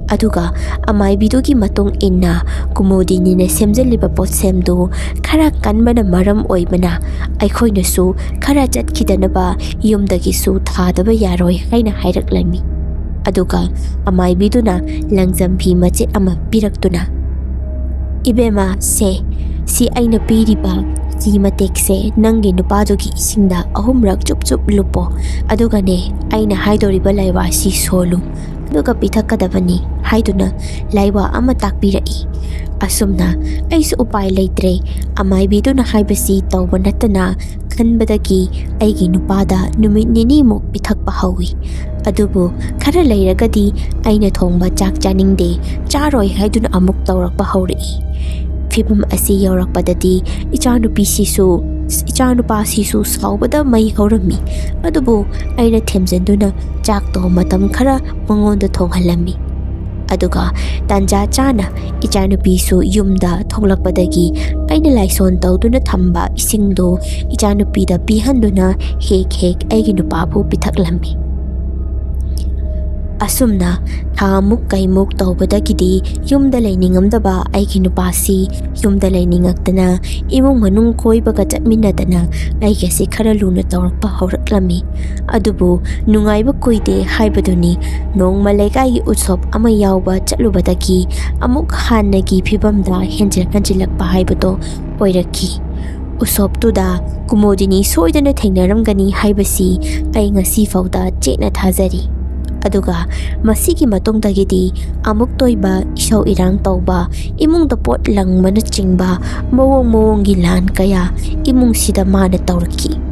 ꯑꯗꯨꯒ ꯑꯃꯥꯏꯕꯤꯗꯨꯒꯤ ꯃꯇꯨꯡ ꯏꯟꯅ ꯀꯨꯃꯨꯗꯤꯅꯤꯅ ꯁꯦꯝꯖꯤꯜꯂꯤꯕ ꯄꯣꯠꯁꯦꯝꯗꯨ ꯈꯔ ꯀꯟꯕꯅ ꯃꯔꯝ ꯑꯣꯏꯕꯅ ꯑꯩꯈꯣꯏꯅꯁꯨ ꯈꯔ ꯆꯠꯈꯤꯗꯅꯕ ꯌꯨꯝꯗꯒꯤꯁꯨ ꯊꯥꯗꯕ ꯌꯥꯔꯣꯏ ꯍꯥꯏꯅ ꯍꯥꯏꯔꯛꯂꯝꯃꯤ꯫ ꯑꯗꯨꯒ ꯑꯃꯥꯏꯕꯤꯗꯨꯅ ꯂꯪꯖꯝ ꯐꯤ ꯃꯆꯦꯠ ꯑꯃ ꯄꯤꯔꯛꯇꯨꯅ, "ꯏꯕꯦꯝꯃ, ꯁꯦ, ꯁꯤ ꯑꯩꯅ ꯄꯤꯔꯤꯕ ꯐꯤ ꯃꯇꯦꯛꯁꯦ ꯅꯪꯒꯤ ꯅꯨꯄꯥꯗꯨꯒꯤ ꯏꯁꯤꯡꯗ ꯑꯍꯨꯝꯔꯛ ꯆꯨꯞ ꯆꯨꯞ ꯂꯨꯞꯄꯣ, ꯑꯗꯨꯒꯅꯦ, ꯑꯩꯅ ꯍꯥꯏꯗꯧꯔꯤꯕ ꯂꯥꯏꯋꯥꯁꯤ ꯁꯣꯜꯂꯨ, ꯑꯗꯨꯒ ꯄꯤꯊꯛꯀꯗꯕꯅꯤ" ꯍꯥꯏꯗꯨꯅ ꯂꯥꯏꯋꯥ ꯑꯃ ꯇꯥꯛꯄꯤꯔꯛꯏ꯫ ꯑꯁꯨꯝꯅ ꯑꯩꯁꯨ ꯎꯄꯥꯏ ꯂꯩꯇ꯭ꯔꯦ꯫ ꯑꯃꯥꯏꯕꯤꯗꯨꯅ ꯍꯥꯏꯕꯁꯤ ꯇꯧꯕ ꯅꯠꯇꯅ ꯈꯟꯕꯗꯒꯤ ꯑꯩꯒꯤ ꯅꯨꯄꯥꯗ ꯅꯨꯃꯤꯠ ꯅꯤꯅꯤꯃꯨꯛ ꯄꯤꯊꯛꯄ ꯍꯧꯏ꯫ ꯑꯗꯨꯕꯨ ꯈꯔ ꯂꯩꯔꯒꯗꯤ ꯑꯩꯅ ꯊꯣꯡꯕ ꯆꯥꯛ ꯆꯥꯅꯤꯡꯗꯦ, ꯆꯥꯔꯣꯏ ꯍꯥꯏꯗꯨꯅ ꯑꯃꯨꯛ ꯇꯧꯔꯛꯄ ꯍꯧꯔꯛꯏ꯫ ꯐꯤꯕꯝ ꯑꯁꯤ ꯌꯧꯔꯛꯄꯗꯗꯤ ꯏꯆꯥꯅꯨꯄꯤꯁꯤꯁꯨ, ꯏꯆꯥꯅꯨꯄꯥꯁꯤꯁꯨ ꯁꯥꯎꯕꯗ ꯃꯩ ꯍꯧꯔꯝꯃꯤ꯫ ꯑꯗꯨꯕꯨ ꯑꯩꯅ ꯊꯦꯝꯖꯤꯟꯗꯨꯅ ꯆꯥꯛꯇꯣ ꯃꯇꯝ ꯈꯔ ꯃꯉꯣꯟꯗ ꯊꯣꯡꯍꯜꯂꯝꯃꯤ꯫ ꯑꯗꯨꯒ ꯇꯥꯟꯖꯥ ꯆꯥꯅ ꯏꯆꯥꯅꯨꯄꯤꯁꯨ ꯌꯨꯝꯗ ꯊꯣꯛꯂꯛꯄꯗꯒꯤ ꯑꯩꯅ ꯂꯥꯏꯁꯣꯟ ꯇꯧꯗꯨꯅ ꯊꯝꯕ ꯏꯁꯤꯡꯗꯨ ꯏꯆꯥꯅꯨꯄꯤꯗ ꯄꯤꯍꯟꯗꯨꯅ ꯍꯦꯛ ꯍꯦꯛ ꯑꯩꯒꯤ ꯅꯨꯄꯥꯕꯨ ꯄꯤꯊꯛꯂꯝꯃꯤ꯫ ꯑꯁꯨꯝꯅ ꯊꯥꯃꯨꯛ ꯀꯩꯃꯨꯛ ꯇꯧꯕꯗꯒꯤꯗꯤ ꯌꯨꯝꯗ ꯂꯩꯅꯤꯡꯉꯝꯗꯕ ꯑꯩꯒꯤ ꯅꯨꯄꯥꯁꯤ ꯌꯨꯝꯗ ꯂꯩꯅꯤꯡꯉꯛꯇꯅ ꯏꯃꯨꯡ ꯃꯅꯨꯡ ꯀꯣꯏꯕꯒ ꯆꯠꯃꯤꯟꯅꯗꯅ ꯑꯩꯒꯁꯤ ꯈꯔ ꯂꯨꯅ ꯇꯧꯔꯛꯄ ꯍꯧꯔꯛꯂꯝꯃꯤ꯫ ꯑꯗꯨꯕꯨ ꯅꯨꯡꯉꯥꯏꯕ ꯀꯨꯏꯗꯦ ꯍꯥꯏꯕꯗꯨꯅꯤ, ꯅꯣꯡꯃ ꯂꯩꯀꯥꯏꯒꯤ ꯎꯠꯁꯣꯞ ꯑꯃ ꯌꯥꯎꯕ ꯆꯠꯂꯨꯕꯗꯒꯤ ꯑꯃꯨꯛ ꯍꯥꯟꯅꯒꯤ ꯐꯤꯕꯝꯗ ꯍꯦꯟꯖꯤꯜ ꯍꯟꯖꯤꯜꯂꯛꯄ ꯍꯥꯏꯕꯗꯣ ꯑꯣꯏꯔꯛꯈꯤ꯫ ꯎꯠꯁꯣꯞꯇꯨꯗ ꯀꯨꯃꯣꯗꯤꯅꯤ ꯁꯣꯏꯗꯅ ꯊꯦꯡꯅꯔꯝꯒꯅꯤ ꯍꯥꯏꯕꯁꯤ ꯑꯩ ꯉꯁꯤ ꯐꯥꯎꯗ ꯆꯦꯠꯅ ꯊꯥꯖꯔꯤ꯫ ꯑꯗꯨꯒ ꯃꯁꯤꯒꯤ ꯃꯇꯨꯡꯗꯒꯤꯗꯤ ꯑꯃꯨꯛꯇ ꯑꯣꯏꯕ ꯏꯁꯧ ꯏꯔꯥꯡ ꯇꯧꯕ, ꯏꯃꯨꯡꯗ ꯄꯣꯠ ꯂꯪꯕꯅꯆꯤꯡꯕ ꯃꯑꯣꯡ ꯃꯑꯣꯡꯒꯤ ꯂꯥꯟ ꯀꯌꯥ ꯏꯃꯨꯡꯁꯤꯗ ꯃꯥꯅ ꯇꯧꯔꯛꯈꯤ꯫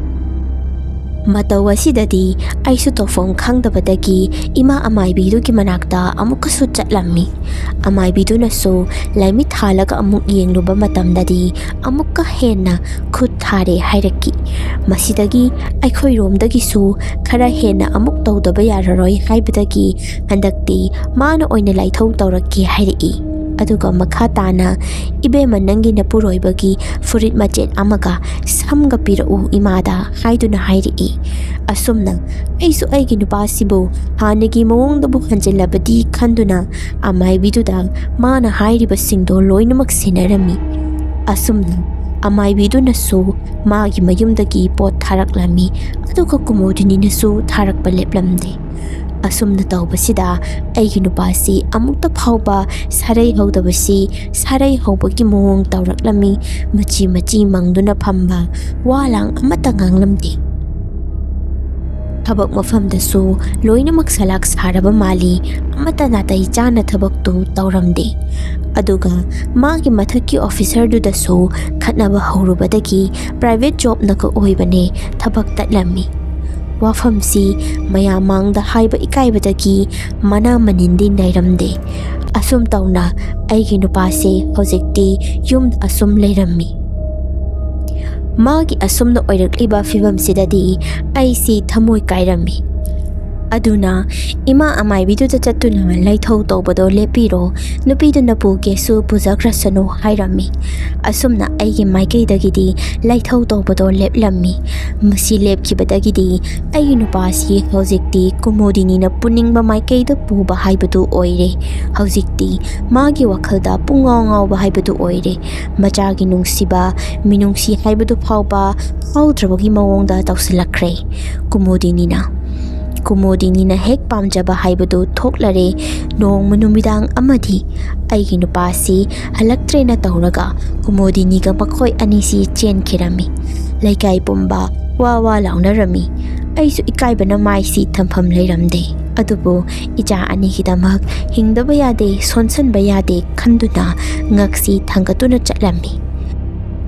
ꯃꯇꯧ ꯑꯁꯤꯗꯗꯤ ꯑꯩꯁꯨ ꯇꯧꯐꯝ ꯈꯪꯗꯕꯗꯒꯤ ꯏꯃꯥ ꯑꯃꯥꯏꯕꯤꯗꯨꯒꯤ ꯃꯅꯥꯛꯇ ꯑꯃꯨꯛꯀꯁꯨ ꯆꯠꯂꯝꯃꯤ꯫ ꯑꯃꯥꯏꯕꯤꯗꯨꯅꯁꯨ ꯂꯥꯏꯃꯤꯠ ꯊꯥꯜꯂꯒ ꯑꯃꯨꯛ ꯌꯦꯡꯂꯨꯕ ꯃꯇꯝꯗꯗꯤ ꯑꯃꯨꯛꯀ ꯍꯦꯟꯅ ꯈꯨꯠ ꯊꯥꯔꯦ ꯍꯥꯏꯔꯛꯈꯤ꯫ ꯃꯁꯤꯗꯒꯤ ꯑꯩꯈꯣꯏꯔꯣꯝꯗꯒꯤꯁꯨ ꯈꯔ ꯍꯦꯟꯅ ꯑꯃꯨꯛ ꯇꯧꯗꯕ ꯌꯥꯔꯔꯣꯏ ꯍꯥꯏꯕꯗꯒꯤ ꯍꯟꯗꯛꯇꯤ ꯃꯥꯅ ꯑꯣꯏꯅ ꯂꯥꯏꯊꯧ ꯇꯧꯔꯛꯀꯦ ꯍꯥꯏꯔꯛꯏ꯫ ꯑꯗꯨꯒ ꯃꯈꯥ ꯇꯥꯅ, "ꯏꯕꯦꯝꯃ, ꯅꯪꯒꯤ ꯅꯄꯨꯔꯣꯏꯕꯒꯤ ꯐꯨꯔꯤꯠ ꯃꯆꯦꯠ ꯑꯃꯒ ꯁꯝꯒ ꯄꯤꯔꯛꯎ ꯏꯃꯥꯗ" ꯍꯥꯏꯗꯨꯅ ꯍꯥꯏꯔꯛꯏ꯫ ꯑꯁꯨꯝꯅ ꯑꯩꯁꯨ ꯑꯩꯒꯤ ꯅꯨꯄꯥꯁꯤꯕꯨ ꯍꯥꯟꯅꯒꯤ ꯃꯑꯣꯡꯗꯕꯨ ꯍꯟꯖꯤꯜꯂꯕꯗꯤ ꯈꯟꯗꯨꯅ ꯑꯃꯥꯏꯕꯤꯗꯨꯗ ꯃꯥꯅ ꯍꯥꯏꯔꯤꯕꯁꯤꯡꯗꯣ ꯂꯣꯏꯅꯃꯛ ꯁꯤꯟꯅꯔꯝꯃꯤ꯫ ꯑꯁꯨꯝꯅ ꯑꯃꯥꯏꯕꯤꯗꯨꯅꯁꯨ ꯃꯥꯒꯤ ꯃꯌꯨꯝꯗꯒꯤ ꯄꯣꯠ ꯊꯥꯔꯛꯂꯝꯃꯤ꯫ ꯑꯗꯨꯒ ꯀꯨꯃꯣꯗꯤꯅꯤꯅꯁꯨ ꯊꯥꯔꯛꯄ ꯂꯦꯞꯂꯝꯗꯦ꯫ ꯑꯁꯨꯝꯅ ꯇꯧꯕꯁꯤꯗ ꯑꯩꯒꯤ ꯅꯨꯄꯥꯁꯤ ꯑꯃꯨꯛꯇ ꯐꯥꯎꯕ ꯁꯥꯔꯩ ꯍꯧꯗꯕꯁꯤ ꯁꯥꯔꯩ ꯍꯧꯕꯒꯤ ꯃꯑꯣꯡ ꯇꯧꯔꯛꯂꯝꯃꯤ꯫ ꯃꯆꯤ ꯃꯆꯤ ꯃꯪꯗꯨꯅ ꯐꯝꯕ, ꯋꯥ ꯂꯥꯡ ꯑꯃꯠꯇ ꯉꯥꯡꯂꯝꯗꯦ꯫ ꯊꯕꯛ ꯃꯐꯝꯗꯁꯨ ꯂꯣꯏꯅꯃꯛ ꯁꯂꯥꯛ ꯁꯥꯔꯕ ꯃꯥꯜꯂꯤ, ꯑꯃꯠꯇ ꯅꯥꯇꯩ ꯆꯥꯅ ꯊꯕꯛꯇꯨ ꯇꯧꯔꯝꯗꯦ꯫ ꯑꯗꯨꯒ ꯃꯥꯒꯤ ꯃꯊꯛꯀꯤ ꯑꯣꯐꯤꯁꯔꯗꯨꯗꯁꯨ ꯈꯠꯅꯕ ꯍꯧꯔꯨꯕꯗꯒꯤ ꯄ꯭ꯔꯥꯏꯚꯦꯠ ꯖꯣꯕꯅꯒ ꯑꯣꯏꯕꯅꯦ ꯊꯕꯛ ꯇꯠꯂꯝꯃꯤ꯫ ꯋꯥꯐꯝꯁꯤ ꯃꯌꯥꯝ ꯃꯥꯡꯗ ꯍꯥꯏꯕ ꯏꯀꯥꯏꯕꯗꯒꯤ ꯃꯅꯥ ꯃꯅꯤꯟꯗꯤ ꯅꯩꯔꯝꯗꯦ꯫ ꯑꯁꯨꯝ ꯇꯧꯅ ꯑꯩꯒꯤ ꯅꯨꯄꯥꯁꯦ ꯍꯧꯖꯤꯛꯇꯤ ꯌꯨꯝꯗ ꯑꯁꯨꯝ ꯂꯩꯔꯝꯃꯤ꯫ ꯃꯥꯒꯤ ꯑꯁꯨꯝꯅ ꯑꯣꯏꯔꯛꯂꯤꯕ ꯐꯤꯕꯝꯁꯤꯗꯗꯤ ꯑꯩꯁꯤ ꯊꯃꯣꯏ ꯀꯥꯏꯔꯝꯃꯤ꯫ ꯑꯗꯨꯅ ꯏꯃꯥ ꯑꯃꯥꯏꯕꯤꯗꯨꯗ ꯆꯠꯇꯨꯅ ꯂꯥꯏꯊꯧ ꯇꯧꯕꯗꯣ ꯂꯦꯞꯄꯤꯔꯣ, ꯅꯨꯄꯤꯗꯨꯅ ꯄꯨꯒꯦꯁꯨ ꯄꯨꯖꯈ꯭ꯔꯁꯅꯨ ꯍꯥꯏꯔꯝꯃꯤ꯫ ꯑꯁꯨꯝꯅ ꯑꯩꯒꯤ ꯃꯥꯏꯀꯩꯗꯒꯤꯗꯤ ꯂꯥꯏꯊꯧ ꯇꯧꯕꯗꯣ ꯂꯦꯞꯂꯝꯃꯤ꯫ ꯃꯁꯤ ꯂꯦꯞꯈꯤꯕꯗꯒꯤꯗꯤ ꯑꯩꯒꯤ ꯅꯨꯄꯥꯁꯤ ꯍꯧꯖꯤꯛꯇꯤ ꯀꯨꯃꯣꯗꯤꯅꯤꯅ ꯄꯨꯅꯤꯡꯕ ꯃꯥꯏꯀꯩꯗ ꯄꯨꯕ ꯍꯥꯏꯕꯗꯨ ꯑꯣꯏꯔꯦ꯫ ꯍꯧꯖꯤꯛꯇꯤ ꯃꯥꯒꯤ ꯋꯥꯈꯜꯗ ꯄꯨꯡꯉꯥꯎ ꯉꯥꯎꯕ ꯍꯥꯏꯕꯗꯨ ꯑꯣꯏꯔꯦ꯫ ꯃꯆꯥꯒꯤ ꯅꯨꯡꯁꯤꯕ, ꯃꯤꯅꯨꯡꯁꯤ ꯍꯥꯏꯕꯗꯨ ꯐꯥꯎꯕ ꯐꯥꯎꯗ꯭ꯔꯕꯒꯤ ꯃꯑꯣꯡꯗ ꯇꯧꯁꯤꯜꯂꯛꯈ꯭ꯔꯦ ꯀꯨꯃꯣꯗꯤꯅꯤꯅ꯫ ꯀꯨꯃꯣꯗꯤꯅꯤꯅ ꯍꯦꯛ ꯄꯥꯝꯖꯕ ꯍꯥꯏꯕꯗꯨ ꯊꯣꯛꯂꯔꯦ꯫ ꯅꯣꯡꯃ ꯅꯨꯃꯤꯗꯥꯡ ꯑꯃꯗꯤ ꯑꯩꯒꯤ ꯅꯨꯄꯥꯁꯤ ꯍꯜꯂꯛꯇ꯭ꯔꯦꯅ ꯇꯧꯔꯒ ꯀꯨꯃꯣꯗꯤꯅꯤꯒ ꯃꯈꯣꯏ ꯑꯅꯤꯁꯤ ꯆꯦꯟꯈꯤꯔꯝꯃꯤ꯫ ꯂꯩꯀꯥꯏ ꯄꯨꯝꯕ ꯋꯥ ꯋꯥ ꯂꯥꯎꯅꯔꯝꯃꯤ꯫ ꯑꯩꯁꯨ ꯏꯀꯥꯏꯕꯅ ꯃꯥꯏꯁꯤ ꯊꯝꯐꯝ ꯂꯩꯔꯝꯗꯦ꯫ ꯑꯗꯨꯕꯨ ꯏꯆꯥ ꯑꯅꯤꯒꯤꯗꯃꯛ ꯍꯤꯡꯗꯕ ꯌꯥꯗꯦ, ꯁꯣꯟꯁꯟꯕ ꯌꯥꯗꯦ ꯈꯟꯗꯨꯅ ꯉꯛꯁꯤ ꯊꯥꯡꯒꯠꯇꯨꯅ ꯆꯠꯂꯝꯃꯤ꯫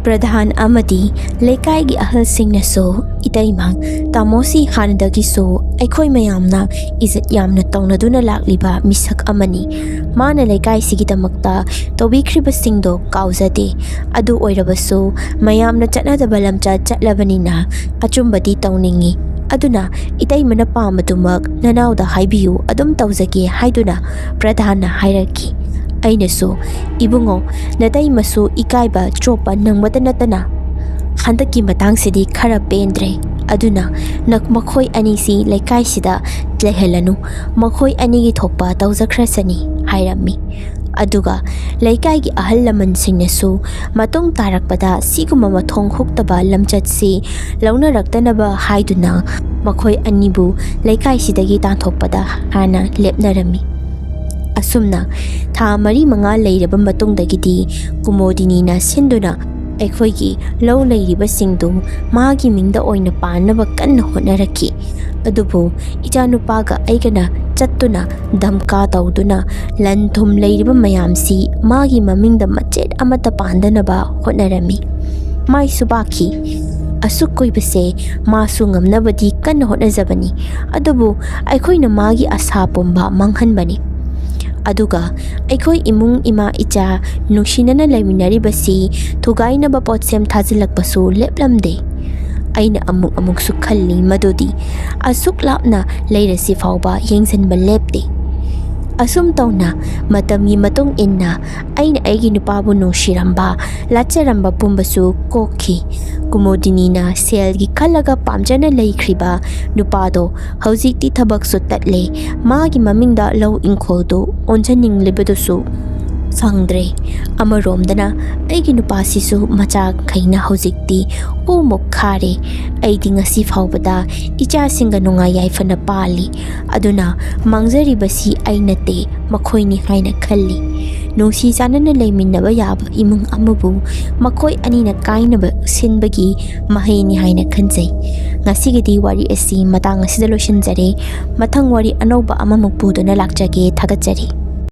ꯄ꯭ꯔꯙꯥꯟ ꯑꯃꯗꯤ ꯂꯩꯀꯥꯏꯒꯤ ꯑꯍꯜꯁꯤꯡꯅꯁꯨ, "ꯏꯇꯩꯃ, ꯇꯥꯃꯣꯁꯤ ꯍꯥꯟꯅꯗꯒꯤꯁꯨ ꯑꯩꯈꯣꯏ ꯃꯌꯥꯝꯅ ꯏꯖꯠ ꯌꯥꯝꯅ ꯇꯧꯅꯗꯨꯅ ꯂꯥꯛꯂꯤꯕ ꯃꯤꯁꯛ ꯑꯃꯅꯤ꯫ ꯃꯥꯅ ꯂꯩꯀꯥꯏꯁꯤꯒꯤꯗꯃꯛꯇ ꯇꯧꯕꯤꯈ꯭ꯔꯤꯕꯁꯤꯡꯗꯣ ꯀꯥꯎꯖꯗꯦ꯫ ꯑꯗꯨ ꯑꯣꯏꯔꯕꯁꯨ ꯃꯌꯥꯝꯅ ꯆꯠꯅꯗꯕ ꯂꯝꯆꯠ ꯆꯠꯂꯕꯅꯤꯅ ꯑꯆꯨꯝꯕꯗꯤ ꯇꯧꯅꯤꯡꯏ꯫ ꯑꯗꯨꯅ ꯏꯇꯩꯃꯅ ꯄꯥꯝꯕꯗꯨꯃꯛ ꯅꯅꯥꯎꯗ ꯍꯥꯏꯕꯤꯌꯨ, ꯑꯗꯨꯝ ꯇꯧꯖꯒꯦ" ꯍꯥꯏꯗꯨꯅ ꯄ꯭ꯔꯙꯥꯟꯅ ꯍꯥꯏꯔꯛꯈꯤ꯫ ꯑꯩꯅꯁꯨ, "ꯏꯕꯨꯡꯉꯣ, ꯅꯇꯩꯃꯁꯨ ꯏꯀꯥꯏꯕ ꯆꯣꯞꯄ ꯅꯪꯕꯇ ꯅꯠꯇꯅ ꯍꯟꯗꯛꯀꯤ ꯃꯇꯥꯡꯁꯤꯗꯤ ꯈꯔ ꯄꯦꯟꯗ꯭ꯔꯦ꯫ ꯑꯗꯨꯅ ꯅ-, ꯃꯈꯣꯏ ꯑꯅꯤꯁꯤ ꯂꯩꯀꯥꯏꯁꯤꯗ ꯂꯩꯍꯜꯂꯅꯨ, ꯃꯈꯣꯏ ꯑꯅꯤꯒꯤ ꯊꯣꯛꯄ ꯇꯧꯖꯈ꯭ꯔꯁꯅꯤ" ꯍꯥꯏꯔꯝꯃꯤ꯫ ꯑꯗꯨꯒ ꯂꯩꯀꯥꯏꯒꯤ ꯑꯍꯜ ꯂꯃꯟꯁꯤꯡꯅꯁꯨ ꯃꯇꯨꯡ ꯇꯥꯔꯛꯄꯗ ꯁꯤꯒꯨꯝꯕ ꯃꯊꯣꯡ ꯍꯨꯛꯇꯕ ꯂꯝꯆꯠꯁꯤ ꯂꯧꯅꯔꯛꯇꯅꯕ ꯍꯥꯏꯗꯨꯅ ꯃꯈꯣꯏ ꯑꯅꯤꯕꯨ ꯂꯩꯀꯥꯏꯁꯤꯗꯒꯤ ꯇꯥꯟꯊꯣꯛꯄꯗ ꯍꯥꯟꯅ ꯂꯦꯞꯅꯔꯝꯃꯤ꯫ ꯑꯁꯨꯝꯅ ꯊꯥ ꯃꯔꯤ ꯃꯉꯥ ꯂꯩꯔꯕ ꯃꯇꯨꯡꯗꯒꯤꯗꯤ ꯀꯨꯃꯣꯗꯤꯅꯤꯅ ꯁꯤꯟꯗꯨꯅ ꯑꯩꯈꯣꯏꯒꯤ ꯂꯧ ꯂꯩꯔꯤꯕꯁꯤꯡꯗꯨ ꯃꯥꯒꯤ ꯃꯤꯡꯗ ꯑꯣꯏꯅ ꯄꯥꯟꯅꯕ ꯀꯟꯅ ꯍꯣꯠꯅꯔꯛꯈꯤ꯫ ꯑꯗꯨꯕꯨ ꯏꯆꯥꯅꯨꯄꯥꯒ ꯑꯩꯒꯅ ꯆꯠꯇꯨꯅ ꯙꯝꯀꯥ ꯇꯧꯗꯨꯅ ꯂꯟ ꯊꯨꯝ ꯂꯩꯔꯤꯕ ꯃꯌꯥꯝꯁꯤ ꯃꯥꯒꯤ ꯃꯃꯤꯡꯗ ꯃꯆꯦꯠ ꯑꯃꯠꯇ ꯄꯥꯟꯗꯅꯕ ꯍꯣꯠꯅꯔꯝꯃꯤ꯫ ꯃꯥꯏꯁꯨ ꯄꯥꯛꯈꯤ꯫ ꯑꯁꯨꯛ ꯀꯨꯏꯕꯁꯦ ꯃꯥꯁꯨ ꯉꯝꯅꯕꯗꯤ ꯀꯟꯅ ꯍꯣꯠꯅꯖꯕꯅꯤ, ꯑꯗꯨꯕꯨ ꯑꯩꯈꯣꯏꯅ ꯃꯥꯒꯤ ꯑꯁꯥ ꯄꯨꯝꯕ ꯃꯥꯡꯍꯟꯕꯅꯤ꯫ ꯑꯗꯨꯒ ꯑꯩꯈꯣꯏ ꯏꯃꯨꯡ ꯏꯃꯥ ꯏꯆꯥ ꯅꯨꯡꯁꯤꯅꯅ ꯂꯩꯃꯤꯟꯅꯔꯤꯕꯁꯤ ꯊꯨꯒꯥꯏꯅꯕ ꯄꯣꯠꯁꯦꯝ ꯊꯥꯖꯤꯜꯂꯛꯄꯁꯨ ꯂꯦꯞꯂꯝꯗꯦ꯫ ꯑꯩꯅ ꯑꯃꯨꯛ ꯑꯃꯨꯛꯁꯨ ꯈꯜꯂꯤ ꯃꯗꯨꯗꯤ ꯑꯁꯨꯛ ꯂꯥꯞꯅ ꯂꯩꯔꯁꯤ ꯐꯥꯎꯕ ꯌꯦꯡꯁꯤꯟꯕ ꯂꯦꯞꯇꯦ꯫ ꯑꯁꯨꯝ ꯇꯧꯅ ꯃꯇꯝꯒꯤ ꯃꯇꯨꯡ ꯏꯟꯅ ꯑꯩꯅ ꯑꯩꯒꯤ ꯅꯨꯄꯥꯕꯨ ꯅꯨꯡꯁꯤꯔꯝꯕ, ꯂꯥꯠꯆꯔꯝꯕ ꯄꯨꯝꯕꯁꯨ ꯀꯣꯛꯈꯤ꯫ ꯀꯨꯃꯨꯗꯤꯅꯤꯅ ꯁꯦꯜꯒꯤ ꯈꯜꯂꯒ ꯄꯥꯝꯖꯅ ꯂꯩꯈ꯭ꯔꯤꯕ ꯅꯨꯄꯥꯗꯣ ꯍꯧꯖꯤꯛꯇꯤ ꯊꯕꯛꯁꯨ ꯇꯠꯂꯦ, ꯃꯥꯒꯤ ꯃꯃꯤꯡꯗ ꯂꯧ ꯏꯪꯈꯣꯜꯗꯨ ꯑꯣꯟꯁꯤꯟꯅꯤꯡꯂꯤꯕꯗꯨꯁꯨ ꯐꯪꯗ꯭ꯔꯦ꯫ ꯑꯃꯔꯣꯝꯗꯅ ꯑꯩꯒꯤ ꯅꯨꯄꯥꯁꯤꯁꯨ ꯃꯆꯥꯈꯩꯅ ꯍꯧꯖꯤꯛꯇꯤ ꯎꯃꯨꯛ ꯈꯥꯔꯦ꯫ ꯑꯩꯗꯤ ꯉꯁꯤ ꯐꯥꯎꯕꯗ ꯏꯆꯥꯁꯤꯡꯒ ꯅꯨꯡꯉꯥꯏ ꯌꯥꯏꯐꯅ ꯄꯥꯜꯂꯤ꯫ ꯑꯗꯨꯅ ꯃꯥꯡꯖꯔꯤꯕꯁꯤ ꯑꯩ ꯅꯠꯇꯦ, ꯃꯈꯣꯏꯅꯤ ꯍꯥꯏꯅ ꯈꯜꯂꯤ꯫ ꯅꯨꯡꯁꯤ ꯆꯥꯟꯅꯅ ꯂꯩꯃꯤꯟꯅꯕ ꯌꯥꯕ ꯏꯃꯨꯡ ꯑꯃꯕꯨ ꯃꯈꯣꯏ ꯑꯅꯤꯅ ꯀꯥꯏꯅꯕ ꯁꯤꯟꯕꯒꯤ ꯃꯍꯩꯅꯤ ꯍꯥꯏꯅ ꯈꯟꯖꯩ꯫ ꯉꯁꯤꯒꯤꯗꯤ ꯋꯥꯔꯤ ꯑꯁꯤ ꯃꯇꯥꯡ ꯑꯁꯤꯗ ꯂꯣꯏꯁꯤꯟꯖꯔꯦ꯫ ꯃꯊꯪ ꯋꯥꯔꯤ ꯑꯅꯧꯕ ꯑꯃꯃꯨꯛ ꯄꯨꯗꯨꯅ ꯂꯥꯛꯆꯒꯦ꯫ ꯊꯥꯒꯠꯆꯔꯤ꯫